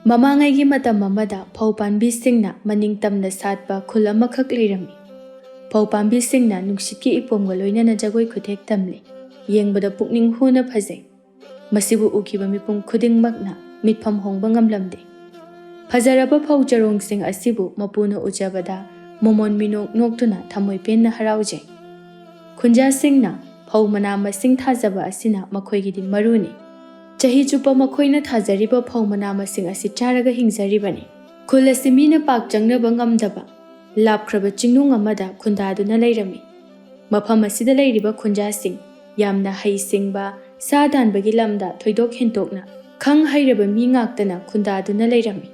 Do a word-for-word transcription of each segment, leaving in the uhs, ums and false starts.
ꯃꯃꯥꯡꯉꯩꯒꯤ ꯃꯇꯝ ꯑꯃꯗ ꯐꯧ ꯄꯥꯝꯕꯤꯁꯤꯡꯅ ꯃꯅꯤꯡ ꯇꯝꯅ ꯁꯥꯠꯄ ꯈꯨꯜ ꯑꯃꯈꯛ ꯂꯩꯔꯝꯃꯤ꯫ ꯐꯧ ꯄꯥꯝꯕꯤꯁꯤꯡꯅ ꯅꯨꯡꯁꯤꯠꯀꯤ ꯏꯄꯣꯝꯒ ꯂꯣꯏꯅꯅ ꯖꯒꯣꯏ ꯈꯨꯊꯦꯛ ꯇꯝꯂꯤ꯫ ꯌꯦꯡꯕꯗ ꯄꯨꯛꯅꯤꯡ ꯍꯨꯅ ꯐꯖꯩ꯫ ꯃꯁꯤꯕꯨ ꯎꯈꯤꯕ ꯃꯤꯄꯨꯝ ꯈꯨꯗꯤꯡꯃꯛꯅ ꯃꯤꯠꯐꯝ ꯍꯣꯡꯕ ꯉꯝꯂꯝꯗꯦ꯫ ꯐꯖꯔꯕ ꯐꯧ ꯆꯔꯣꯡꯁꯤꯡ ꯑꯁꯤꯕꯨ ꯃꯄꯨꯅ ꯎꯖꯕꯗ ꯃꯣꯃꯣꯟ ꯃꯤꯅꯣꯛ ꯅꯣꯛꯇꯨꯅ ꯊꯃꯣꯏ ꯄꯦꯟꯅ ꯍꯔꯥꯎꯖꯩ꯫ ꯈꯨꯟꯖꯥꯁꯤꯡꯅ ꯐꯧ ꯃꯅꯥ ꯃꯁꯤꯡ ꯊꯥꯖꯕ ꯑꯁꯤꯅ ꯃꯈꯣꯏꯒꯤꯗꯤ ꯃꯔꯨꯅꯤ꯫ ꯆꯍꯤ ꯆꯨꯞꯄ ꯃꯈꯣꯏꯅ ꯊꯥꯖꯔꯤꯕ ꯐꯧ ꯃꯅꯥ ꯃꯁꯤꯡ ꯑꯁꯤ ꯆꯥꯔꯒ ꯍꯤꯡꯖꯔꯤꯕꯅꯤ꯫ ꯈꯨꯜ ꯑꯁꯤ ꯃꯤꯅ ꯄꯥꯛ ꯆꯪꯅꯕ ꯉꯝꯗꯕ ꯂꯥꯞꯈ꯭ꯔꯕ ꯆꯤꯡꯅꯨꯡ ꯑꯃꯗ ꯈꯨꯟꯗꯥꯗꯨꯅ ꯂꯩꯔꯝꯃꯤ꯫ ꯃꯐꯝ ꯑꯁꯤꯗ ꯂꯩꯔꯤꯕ ꯈꯨꯟꯖꯥꯁꯤꯡ ꯌꯥꯝꯅ ꯍꯩꯁꯤꯡꯕ, ꯁꯥ ꯇꯥꯟꯕꯒꯤ ꯂꯝꯗ ꯊꯣꯏꯗꯣꯛ ꯍꯦꯟꯗꯣꯛꯅ ꯈꯪ ꯍꯩꯔꯕ ꯃꯤ ꯉꯥꯛꯇꯅ ꯈꯨꯟꯗꯥꯗꯨꯅ ꯂꯩꯔꯝꯃꯤ꯫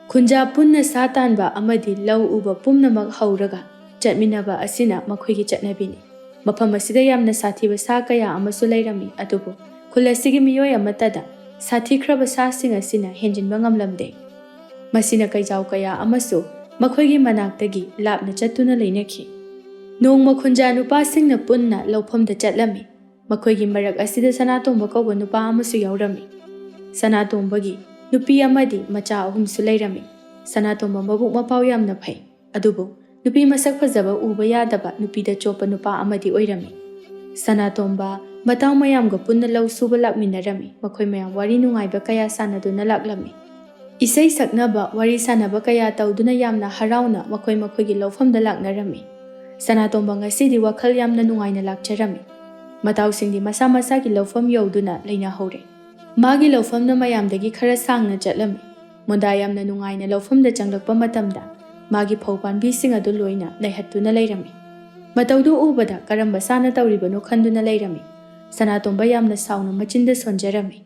ꯈꯨꯟꯖꯥ ꯄꯨꯟꯅ ꯁꯥ ꯇꯥꯟꯕ ꯑꯃꯗꯤ ꯂꯧ ꯎꯕ ꯄꯨꯝꯅꯃꯛ ꯍꯧꯔꯒ ꯆꯠꯃꯤꯟꯅꯕ ꯑꯁꯤꯅ ꯃꯈꯣꯏꯒꯤ ꯆꯠꯅꯕꯤꯅꯤ꯫ ꯃꯐꯝ ꯑꯁꯤꯗ ꯌꯥꯝꯅ ꯁꯥꯊꯤꯕ ꯁꯥ ꯀꯌꯥ ꯑꯃꯁꯨ ꯂꯩꯔꯝꯃꯤ, ꯑꯗꯨꯕꯨ ꯈꯨꯜ ꯑꯁꯤꯒꯤ ꯃꯤꯑꯣꯏ ꯑꯃꯠꯇꯗ ꯁꯥꯊꯤꯈ꯭ꯔꯕ ꯁꯥꯁꯤꯡ ꯑꯁꯤꯅ ꯍꯦꯟꯖꯤꯟꯕ ꯉꯝꯂꯝꯗꯦ꯫ ꯃꯁꯤꯅ ꯀꯩꯖꯥꯎ ꯀꯌꯥ ꯑꯃꯁꯨ ꯃꯈꯣꯏꯒꯤ ꯃꯅꯥꯛꯇꯒꯤ ꯂꯥꯞꯅ ꯆꯠꯇꯨꯅ ꯂꯩꯅꯈꯤ꯫ ꯅꯣꯡꯃ ꯈꯨꯟꯖꯥ ꯅꯨꯄꯥꯁꯤꯡꯅ ꯄꯨꯟꯅ ꯂꯧꯐꯝꯗ ꯆꯠꯂꯝꯃꯤ꯫ ꯃꯈꯣꯏꯒꯤ ꯃꯔꯛ ꯑꯁꯤꯗ ꯁꯅꯥꯇꯣꯝꯕ ꯀꯧꯕ ꯅꯨꯄꯥ ꯑꯃꯁꯨ ꯌꯥꯎꯔꯝꯃꯤ꯫ ꯁꯅꯥꯇꯣꯝꯕꯒꯤ ꯅꯨꯄꯤ ꯑꯃꯗꯤ ꯃꯆꯥ ꯑꯍꯨꯝꯁꯨ ꯂꯩꯔꯝꯃꯤ꯫ ꯁꯅꯥꯇꯣꯝꯕ ꯃꯕꯨꯛ ꯃꯄꯥꯎ ꯌꯥꯝꯅ ꯐꯩ, ꯑꯗꯨꯕꯨ ꯅꯨꯄꯤ ꯃꯁꯛ ꯐꯖꯕ ꯎꯕ ꯌꯥꯗꯕ ꯅꯨꯄꯤꯗ ꯆꯣꯞꯄ ꯅꯨꯄꯥ ꯑꯃꯗꯤ ꯑꯣꯏꯔꯝꯃꯤ꯫ ꯁꯅꯥꯇꯣꯝꯕ ꯃꯇꯥꯎ ꯃꯌꯥꯝꯒ ꯄꯨꯟꯅ ꯂꯧ ꯁꯨꯕ ꯂꯥꯛꯃꯤꯟꯅꯔꯝꯃꯤ꯫ ꯃꯈꯣꯏ ꯃꯌꯥꯝ ꯋꯥꯔꯤ ꯅꯨꯡꯉꯥꯏꯕ ꯀꯌꯥ ꯁꯥꯟꯅꯗꯨꯅ ꯂꯥꯛꯂꯝꯃꯤ꯫ ꯏꯁꯩ ꯁꯛꯅꯕ, ꯋꯥꯔꯤ ꯁꯥꯟꯅꯕ ꯀꯌꯥ ꯇꯧꯗꯨꯅ ꯌꯥꯝꯅ ꯍꯔꯥꯎꯅ ꯃꯈꯣꯏ ꯃꯈꯣꯏꯒꯤ ꯂꯧꯐꯝꯗ ꯂꯥꯛꯅꯔꯝꯃꯤ꯫ ꯁꯅꯥꯇꯣꯝꯕ ꯉꯁꯤꯗꯤ ꯋꯥꯈꯜ ꯌꯥꯝꯅ ꯅꯨꯡꯉꯥꯏꯅ ꯂꯥꯛꯆꯔꯝꯃꯤ꯫ ꯃꯇꯥꯎꯁꯤꯡꯗꯤ ꯃꯁꯥ ꯃꯁꯥꯒꯤ ꯂꯧꯐꯝ ꯌꯧꯗꯨꯅ ꯂꯩꯅꯍꯧꯔꯦ꯫ ꯃꯥꯒꯤ ꯂꯧꯐꯝꯅ ꯃꯌꯥꯝꯗꯒꯤ ꯈꯔ ꯁꯥꯡꯅ ꯆꯠꯂꯝꯃꯤ꯫ ꯃꯣꯟꯗꯥ ꯌꯥꯝꯅ ꯅꯨꯡꯉꯥꯏꯅ ꯂꯧꯐꯝꯗ ꯆꯪꯂꯛꯄ ꯃꯇꯝꯗ ꯃꯥꯒꯤ ꯐꯧ ꯄꯥꯝꯕꯤꯁꯤꯡ ꯑꯗꯨ ꯂꯣꯏꯅ ꯅꯩꯍꯠꯇꯨꯅ ꯂꯩꯔꯝꯃꯤ꯫ ꯃꯇꯧꯗꯨ ꯎꯕꯗ ꯀꯔꯝꯕ ꯁꯥꯅ ꯇꯧꯔꯤꯕꯅꯣ ꯈꯟꯗꯨꯅ ꯂꯩꯔꯝꯃꯤ꯫ ꯁꯅꯥꯇꯣꯝꯕ ꯌꯥꯝꯅ ꯁꯥꯎꯅ ꯃꯆꯤꯟꯗ ꯁꯣꯟꯖꯔꯝꯃꯤ꯫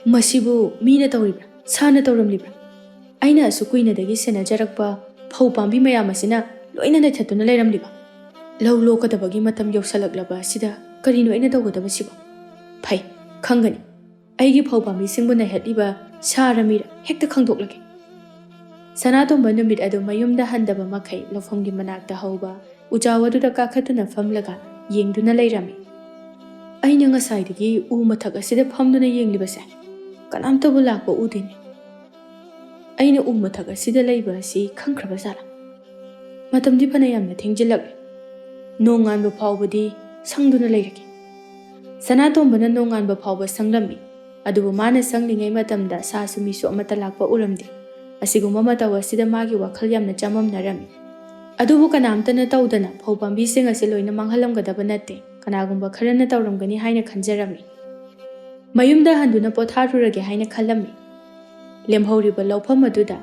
"ꯃꯁꯤꯕꯨ ꯃꯤꯅ ꯇꯧꯔꯤꯕ꯭ꯔꯥ, ꯁꯥꯅ ꯇꯧꯔꯝꯂꯤꯕ꯭ꯔꯥ? ꯑꯩꯅ ꯑꯁꯨꯛ ꯀꯨꯏꯅꯗꯒꯤ ꯁꯦꯟꯅꯖꯔꯛꯄ ꯐꯧ ꯄꯥꯝꯕꯤ ꯃꯌꯥꯝ ꯑꯁꯤꯅ ꯂꯣꯏꯅ ꯅꯩꯊꯠꯇꯨꯅ ꯂꯩꯔꯝꯂꯤꯕ? ꯂꯧ ꯂꯣꯛꯀꯗꯕꯒꯤ ꯃꯇꯝ ꯌꯧꯁꯜꯂꯛꯂꯕ ꯑꯁꯤꯗ ꯀꯔꯤꯅꯣ ꯑꯩꯅ ꯇꯧꯒꯗꯕꯁꯤꯕꯣ? ꯐꯩ, ꯈꯪꯒꯅꯤ꯫ ꯑꯩꯒꯤ ꯐꯧ ꯄꯥꯝꯕꯤꯁꯤꯡꯕꯨ ꯅꯩꯍꯠꯂꯤꯕ ꯁꯥꯔ ꯃꯤꯔ ꯍꯦꯛꯇ ꯈꯪꯗꯣꯛꯂꯒꯦ꯫" ꯁꯅꯥꯇꯣꯝꯕ ꯅꯨꯃꯤꯠ ꯑꯗꯨ ꯃꯌꯨꯝꯗ ꯍꯟꯗꯕ ꯃꯈꯩ ꯂꯧꯐꯝꯒꯤ ꯃꯅꯥꯛꯇ ꯍꯧꯕ ꯎꯖꯥꯎ ꯑꯗꯨꯗ ꯀꯥꯈꯠꯇꯨꯅ ꯐꯝꯂꯒ ꯌꯦꯡꯗꯨꯅ ꯂꯩꯔꯝꯃꯤ꯫ "ꯑꯩꯅ ꯉꯁꯥꯏꯗꯒꯤ ꯎ ꯃꯊꯛ ꯑꯁꯤꯗ ꯐꯝꯗꯨꯅ ꯌꯦꯡꯂꯤꯕꯁꯦ, ꯀꯅꯥꯝꯇꯕꯨ ꯂꯥꯛꯄ ꯎꯗꯦꯅꯦ꯫ ꯑꯩꯅ ꯎ ꯃꯊꯛ ꯑꯁꯤꯗ ꯂꯩꯕ ꯑꯁꯤ ꯈꯪꯈ꯭ꯔꯕ ꯖꯥꯠꯂꯥ? ꯃꯇꯝꯗꯤ ꯐꯅ ꯌꯥꯝꯅ ꯊꯦꯡꯖꯤꯜꯂꯛꯂꯦ꯫ ꯅꯣꯡ ꯉꯥꯟꯕ ꯐꯥꯎꯕꯗꯤ ꯁꯪꯗꯨꯅ ꯂꯩꯔꯒꯦ꯫ ꯁꯅꯥꯇꯣꯝꯕꯅ ꯅꯣꯡ ꯉꯥꯟꯕ ꯐꯥꯎꯕ ꯁꯪꯂꯝꯃꯤ꯫ ꯑꯗꯨꯕꯨ ꯃꯥꯅ ꯁꯪꯂꯤꯉꯩ ꯃꯇꯝꯗ ꯁꯥꯁꯨ ꯃꯤꯁꯨ ꯑꯃꯠꯇ ꯂꯥꯛꯄ ꯎꯔꯝꯗꯦ꯫ ꯑꯁꯤꯒꯨꯝꯕ ꯃꯇꯧ ꯑꯁꯤꯗ ꯃꯥꯒꯤ ꯋꯥꯈꯜ ꯌꯥꯝꯅ ꯆꯃꯝꯅꯔꯝꯃꯤ꯫ ꯑꯗꯨꯕꯨ ꯀꯅꯥꯝꯇꯅ ꯇꯧꯗꯅ ꯐꯧ ꯄꯥꯝꯕꯤꯁꯤꯡ ꯑꯁꯤ ꯂꯣꯏꯅ ꯃꯥꯡꯍꯜꯂꯝꯒꯗꯕ ꯅꯠꯇꯦ, ꯀꯅꯥꯒꯨꯝꯕ ꯈꯔꯅ ꯇꯧꯔꯝꯒꯅꯤ ꯍꯥꯏꯅ ꯈꯟꯖꯔꯝꯃꯤ꯫ ꯃꯌꯨꯝꯗ ꯍꯟꯗꯨꯅ ꯄꯣꯊꯥꯔꯨꯔꯒꯦ ꯍꯥꯏꯅ ꯈꯜꯂꯝꯃꯤ꯫ ꯂꯦꯝꯍꯧꯔꯤꯕ ꯂꯧꯐꯝ ꯑꯗꯨꯗ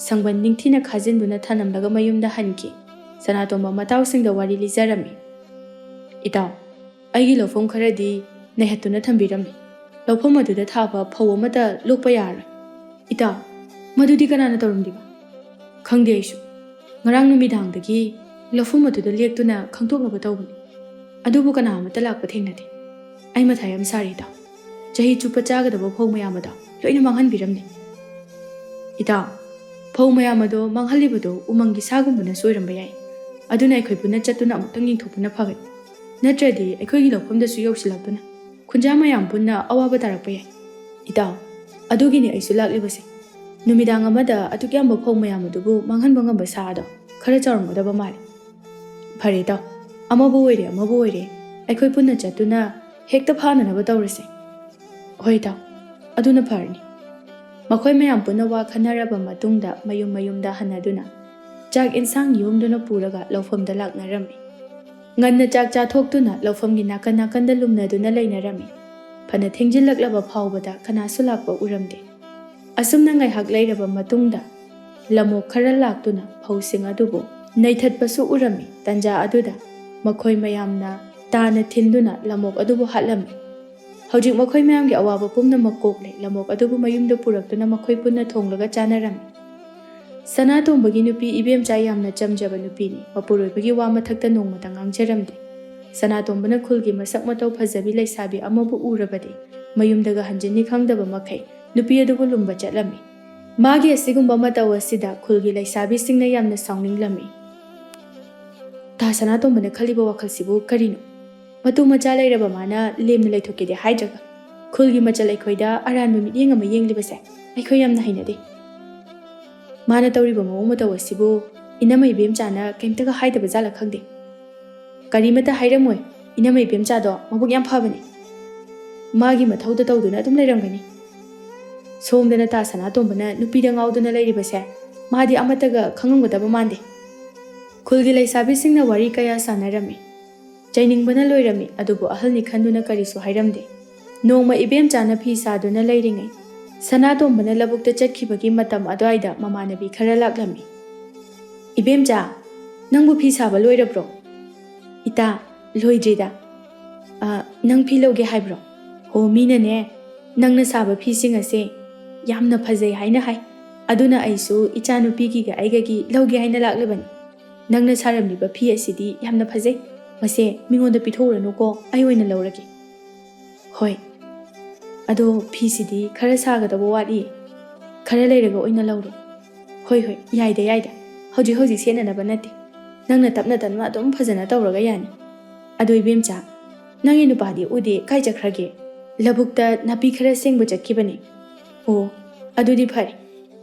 ꯁꯪꯕꯟ ꯅꯤꯡꯊꯤꯅ ꯈꯥꯖꯤꯟꯗꯨꯅ ꯊꯅꯝꯂꯒ ꯃꯌꯨꯝꯗ ꯍꯟꯈꯤ꯫ ꯁꯅꯥꯇꯣꯝꯕ ꯃꯇꯥꯎꯁꯤꯡꯗ ꯋꯥꯔꯤ ꯂꯤꯖꯔꯝꯃꯤ꯫ "ꯏꯇꯥꯎ, ꯑꯩꯒꯤ ꯂꯧꯐꯝ ꯈꯔꯗꯤ ꯅꯩꯍꯠꯇꯨꯅ ꯊꯝꯕꯤꯔꯝꯃꯤ꯫ ꯂꯧꯐꯝ ꯑꯗꯨꯗ ꯊꯥꯕ ꯐꯧ ꯑꯃꯠꯇ ꯂꯣꯛꯄ ꯌꯥꯔꯣꯏ꯫" "ꯏꯇꯥꯎ, ꯃꯗꯨꯗꯤ ꯀꯅꯥꯅ ꯇꯧꯔꯝꯂꯤꯕ?" "ꯈꯪꯗꯦ ꯑꯩꯁꯨ꯫ ꯉꯔꯥꯡ ꯅꯨꯃꯤꯗꯥꯡꯗꯒꯤ ꯂꯧꯐꯝ ꯑꯗꯨꯗ ꯂꯦꯛꯇꯨꯅ ꯈꯪꯗꯣꯛꯅꯕ ꯇꯧꯕꯅꯤ꯫ ꯑꯗꯨꯕꯨ ꯀꯅꯥ ꯑꯃꯠꯇ ꯂꯥꯛꯄ ꯊꯦꯡꯅꯗꯦ꯫ ꯑꯩ ꯃꯊꯥ ꯌꯥꯝ ꯁꯥꯔꯦ ꯏꯇꯥꯎ꯫ ꯆꯍꯤ ꯆꯨꯞꯄ ꯆꯥꯒꯗꯕ ꯐꯧ ꯃꯌꯥꯝ ꯑꯗꯣ ꯂꯣꯏꯅ ꯃꯥꯡꯍꯟꯕꯤꯔꯝꯂꯦ꯫" "ꯏꯇꯥꯎ, ꯐꯧ ꯃꯌꯥꯝ ꯑꯗꯣ ꯃꯥꯡꯍꯜꯂꯤꯕꯗꯣ ꯎꯃꯪꯒꯤ ꯁꯥꯒꯨꯝꯕꯅꯁꯨ ꯑꯣꯏꯔꯝꯕ ꯌꯥꯏ꯫ ꯑꯗꯨꯅ ꯑꯩꯈꯣꯏ ꯄꯨꯟꯅ ꯆꯠꯇꯨꯅ ꯑꯃꯨꯛꯇꯪ ꯌꯦꯡꯊꯣꯛꯄꯅ ꯐꯒꯅꯤ꯫ ꯅꯠꯇ꯭ꯔꯗꯤ ꯑꯩꯈꯣꯏꯒꯤ ꯂꯧꯐꯝꯗꯁꯨ ꯌꯧꯁꯤꯜꯂꯛꯇꯨꯅ ꯈꯨꯟꯖꯥ ꯃꯌꯥꯝ ꯄꯨꯟꯅ ꯑꯋꯥꯕ ꯇꯥꯔꯛꯄ ꯌꯥꯏ꯫" "ꯏꯇꯥꯎ, ꯑꯗꯨꯒꯤꯅꯤ ꯑꯩꯁꯨ ꯂꯥꯛꯂꯤꯕꯁꯦ꯫ ꯅꯨꯃꯤꯗꯥꯡ ꯑꯃꯗ ꯑꯗꯨꯛ ꯌꯥꯝꯕ ꯐꯧ ꯃꯌꯥꯝ ꯑꯗꯨꯕꯨ ꯃꯥꯡꯍꯟꯕ ꯉꯝꯕ ꯁꯥ ꯑꯗꯣ ꯈꯔ ꯆꯥꯎꯔꯝꯒꯗꯕ ꯃꯥꯜꯂꯤ꯫ ꯐꯔꯦ ꯏꯇꯥꯎ, ꯑꯃꯕꯨ ꯑꯣꯏꯔꯦ ꯑꯃꯕꯨ ꯑꯣꯏꯔꯦ, ꯑꯩꯈꯣꯏ ꯄꯨꯟꯅ ꯆꯠꯇꯨꯅ ꯍꯦꯛꯇ ꯐꯥꯅꯅꯕ ꯇꯧꯔꯁꯦ꯫" "ꯍꯣꯏ ꯏꯇꯥꯎ, ꯑꯗꯨꯅ ꯐꯔꯅꯤ꯫" ꯃꯈꯣꯏ ꯃꯌꯥꯝ ꯄꯨꯟꯅ ꯋꯥ ꯈꯟꯅꯔꯕ ꯃꯇꯨꯡꯗ ꯃꯌꯨꯝ ꯃꯌꯨꯝꯗ ꯍꯟꯅꯗꯨꯅ ꯆꯥꯛ ꯏꯟꯁꯥꯡ ꯌꯣꯝꯗꯨꯅ ꯄꯨꯔꯒ ꯂꯧꯐꯝꯗ ꯂꯥꯛꯅꯔꯝꯃꯤ꯫ ꯉꯟꯅ ꯆꯥꯛ ꯆꯥꯊꯣꯛꯇꯨꯅ ꯂꯧꯐꯝꯒꯤ ꯅꯥꯀꯟ ꯅꯥꯀꯟꯗ ꯂꯨꯝꯅꯗꯨꯅ ꯂꯩꯅꯔꯝꯃꯤ꯫ ꯐꯅ ꯊꯦꯡꯖꯤꯜꯂꯛꯂꯕ ꯐꯥꯎꯕꯗ ꯀꯅꯥꯁꯨ ꯂꯥꯛꯄ ꯎꯔꯝꯗꯦ꯫ ꯑꯁꯨꯝꯅ ꯉꯥꯏꯍꯥꯛ ꯂꯩꯔꯕ ꯃꯇꯨꯡꯗ ꯂꯝꯑꯣꯛ ꯈꯔ ꯂꯥꯛꯇꯨꯅ ꯐꯧꯁꯤꯡ ꯑꯗꯨꯕꯨ ꯅꯩꯊꯠꯄꯁꯨ ꯎꯔꯝꯃꯤ꯫ ꯇꯟꯖꯥ ꯑꯗꯨꯗ ꯃꯈꯣꯏ ꯃꯌꯥꯝꯅ ꯇꯥꯅ ꯊꯤꯟꯗꯨꯅ ꯂꯝꯑꯣꯛ ꯑꯗꯨꯕꯨ ꯍꯥꯠꯂꯝꯃꯤ꯫ ꯍꯧꯖꯤꯛ ꯃꯈꯣꯏ ꯃꯌꯥꯝꯒꯤ ꯑꯋꯥꯕ ꯄꯨꯝꯅꯃꯛ ꯀꯣꯛꯂꯦ꯫ ꯂꯝꯑꯣꯛ ꯑꯗꯨꯕꯨ ꯃꯌꯨꯝꯗ ꯄꯨꯔꯛꯇꯨꯅ ꯃꯈꯣꯏ ꯄꯨꯟꯅ ꯊꯣꯡꯂꯒ ꯆꯥꯅꯔꯝꯃꯤ꯫ ꯁꯅꯥꯇꯣꯝꯕꯒꯤ ꯅꯨꯄꯤ ꯏꯕꯦꯝꯆꯥ ꯌꯥꯝꯅ ꯆꯝꯖꯕ ꯅꯨꯄꯤꯅꯤ꯫ ꯃꯄꯨꯔꯣꯏꯕꯒꯤ ꯋꯥ ꯃꯊꯛꯇ ꯅꯣꯡꯃꯇ ꯉꯥꯡꯖꯔꯝꯗꯦ꯫ ꯁꯅꯥꯇꯣꯝꯕꯅ ꯈꯨꯜꯒꯤ ꯃꯁꯛ ꯃꯇꯧ ꯐꯖꯕꯤ ꯂꯩꯁꯥꯕꯤ ꯑꯃꯕꯨ ꯎꯔꯕꯗꯤ ꯃꯌꯨꯝꯗꯒ ꯍꯟꯖꯤꯟꯅꯤ ꯈꯪꯗꯕ ꯃꯈꯩ ꯅꯨꯄꯤ ꯑꯗꯨꯕꯨ ꯂꯨꯝꯕ ꯆꯠꯂꯝꯃꯤ꯫ ꯃꯥꯒꯤ ꯑꯁꯤꯒꯨꯝꯕ ꯃꯇꯧ ꯑꯁꯤꯗ ꯈꯨꯜꯒꯤ ꯂꯩꯁꯥꯕꯤꯁꯤꯡꯅ ꯌꯥꯝꯅ ꯁꯥꯎꯅꯤꯡꯂꯝꯃꯤ꯫ "ꯇꯥ ꯁꯅꯥꯇꯣꯝꯕꯅ ꯈꯜꯂꯤꯕ ꯋꯥꯈꯜꯁꯤꯕꯨ ꯀꯔꯤꯅꯣ? ꯃꯇꯨ ꯃꯆꯥ ꯂꯩꯔꯕ ꯃꯥꯅ ꯂꯦꯝꯅ ꯂꯩꯊꯣꯛꯀꯦꯗꯤ ꯍꯥꯏꯗ꯭ꯔꯒ ꯈꯨꯜꯒꯤ ꯃꯆꯜ ꯑꯩꯈꯣꯏꯗ ꯑꯔꯥꯟꯕ ꯃꯤꯠꯌꯦꯡ ꯑꯃ ꯌꯦꯡꯂꯤꯕꯁꯦ ꯑꯩꯈꯣꯏ ꯌꯥꯝꯅ ꯍꯩꯅꯗꯦ꯫" ꯃꯥꯅ ꯇꯧꯔꯤꯕ ꯃꯑꯣꯡ ꯃꯇꯧ ꯑꯁꯤꯕꯨ ꯏꯅꯝꯃ ꯏꯕꯦꯝꯆꯥꯅ ꯀꯩꯝꯇꯒ ꯍꯥꯏꯗꯕ ꯖꯥꯠꯂ ꯈꯪꯗꯦ꯫ ꯀꯔꯤꯃꯇ ꯍꯥꯏꯔꯝꯃꯣꯏ, ꯏꯅꯝꯃ ꯏꯕꯦꯝꯆꯥꯗꯣ ꯃꯕꯨꯛ ꯌꯥꯝ ꯐꯕꯅꯦ꯫ ꯃꯥꯒꯤ ꯃꯊꯧꯗ ꯇꯧꯗꯨꯅ ꯑꯗꯨꯝ ꯂꯩꯔꯝꯒꯅꯤ꯫ ꯁꯣꯝꯗꯅ ꯇꯥ ꯁꯅꯥꯇꯣꯝꯕꯅ ꯅꯨꯄꯤꯗ ꯉꯥꯎꯗꯨꯅ ꯂꯩꯔꯤꯕꯁꯦ ꯃꯥꯗꯤ ꯑꯃꯠꯇꯒ ꯈꯪꯉꯝꯒꯗꯕ ꯃꯥꯟꯗꯦ꯫ ꯈꯨꯜꯒꯤ ꯂꯩꯁꯥꯕꯤꯁꯤꯡꯅ ꯋꯥꯔꯤ ꯀꯌꯥ ꯁꯥꯟꯅꯔꯝꯃꯤ꯫ ꯆꯩꯅꯤꯡꯕꯅ ꯂꯣꯏꯔꯝꯃꯤ, ꯑꯗꯨꯕꯨ ꯑꯍꯜꯅꯤ ꯈꯟꯗꯨꯅ ꯀꯔꯤꯁꯨ ꯍꯥꯏꯔꯝꯗꯦ꯫ ꯅꯣꯡꯃ ꯏꯕꯦꯝꯆꯥꯅ ꯐꯤ ꯁꯥꯗꯨꯅ ꯂꯩꯔꯤꯉꯩ, ꯁꯅꯥꯇꯣꯝꯕꯅ ꯂꯧꯕꯨꯛꯇ ꯆꯠꯈꯤꯕꯒꯤ ꯃꯇꯝ ꯑꯗꯨꯋꯥꯏꯗ ꯃꯃꯥꯟꯅꯕꯤ ꯈꯔ ꯂꯥꯛꯂꯝꯃꯤ꯫ "ꯏꯕꯦꯝꯆꯥ, ꯅꯪꯕꯨ ꯐꯤ ꯁꯥꯕ ꯂꯣꯏꯔꯕ꯭ꯔꯣ?" "ꯏꯇꯥ, ꯂꯣꯏꯗ꯭ꯔꯤꯗ꯫ ꯑ, ꯅꯪ ꯐꯤ ꯂꯧꯒꯦ ꯍꯥꯏꯕ꯭ꯔꯣ?" "ꯍꯣ, ꯃꯤꯅꯅꯦ ꯅꯪꯅ ꯁꯥꯕ ꯐꯤꯁꯤꯡ ꯑꯁꯦ ꯌꯥꯝꯅ ꯐꯖꯩ ꯍꯥꯏꯅ ꯍꯥꯏ꯫ ꯑꯗꯨꯅ ꯑꯩꯁꯨ ꯏꯆꯥꯅꯨꯄꯤꯒꯤꯒ ꯑꯩꯒꯒꯤ ꯂꯧꯒꯦ ꯍꯥꯏꯅ ꯂꯥꯛꯂꯕꯅꯤ꯫ ꯅꯪꯅ ꯁꯥꯔꯝꯂꯤꯕ ꯐꯤ ꯑꯁꯤꯗꯤ ꯌꯥꯝꯅ ꯐꯖꯩ꯫ ꯃꯁꯦ ꯃꯤꯉꯣꯟꯗ ꯄꯤꯊꯣꯛꯎꯔꯅꯨꯀꯣ, ꯑꯩ ꯑꯣꯏꯅ ꯂꯧꯔꯒꯦ꯫" "ꯍꯣꯏ꯫ ꯑꯗꯣ ꯐꯤꯁꯤꯗꯤ ꯈꯔ ꯁꯥꯒꯗꯕ ꯋꯥꯠꯂꯤ꯫ ꯈꯔ ꯂꯩꯔꯒ ꯑꯣꯏꯅ ꯂꯧꯔꯣ꯫" "ꯍꯣꯏ, ꯍꯣꯏ, ꯌꯥꯏꯗ, ꯌꯥꯏꯗ꯫ ꯍꯧꯖꯤꯛ ꯍꯧꯖꯤꯛ ꯁꯦꯠꯅꯅꯕ ꯅꯠꯇꯦ꯫ ꯅꯪꯅ ꯇꯞꯅ ꯇꯞꯅ ꯑꯗꯨꯝ ꯐꯖꯅ ꯇꯧꯔꯒ ꯌꯥꯅꯤ꯫ ꯑꯗꯣ ꯏꯕꯦꯝꯆꯥ, ꯅꯪꯒꯤ ꯅꯨꯄꯥꯗꯤ ꯎꯗꯦ, ꯀꯥꯏ ꯆꯠꯈ꯭ꯔꯒꯦ? ꯂꯧꯕꯨꯛꯇ ꯅꯥꯄꯤ ꯈꯔ ꯁꯦꯡꯕ ꯆꯠꯈꯤꯕꯅꯦ꯫" "ꯑꯣ, ꯑꯗꯨꯗꯤ ꯐꯔꯦ꯫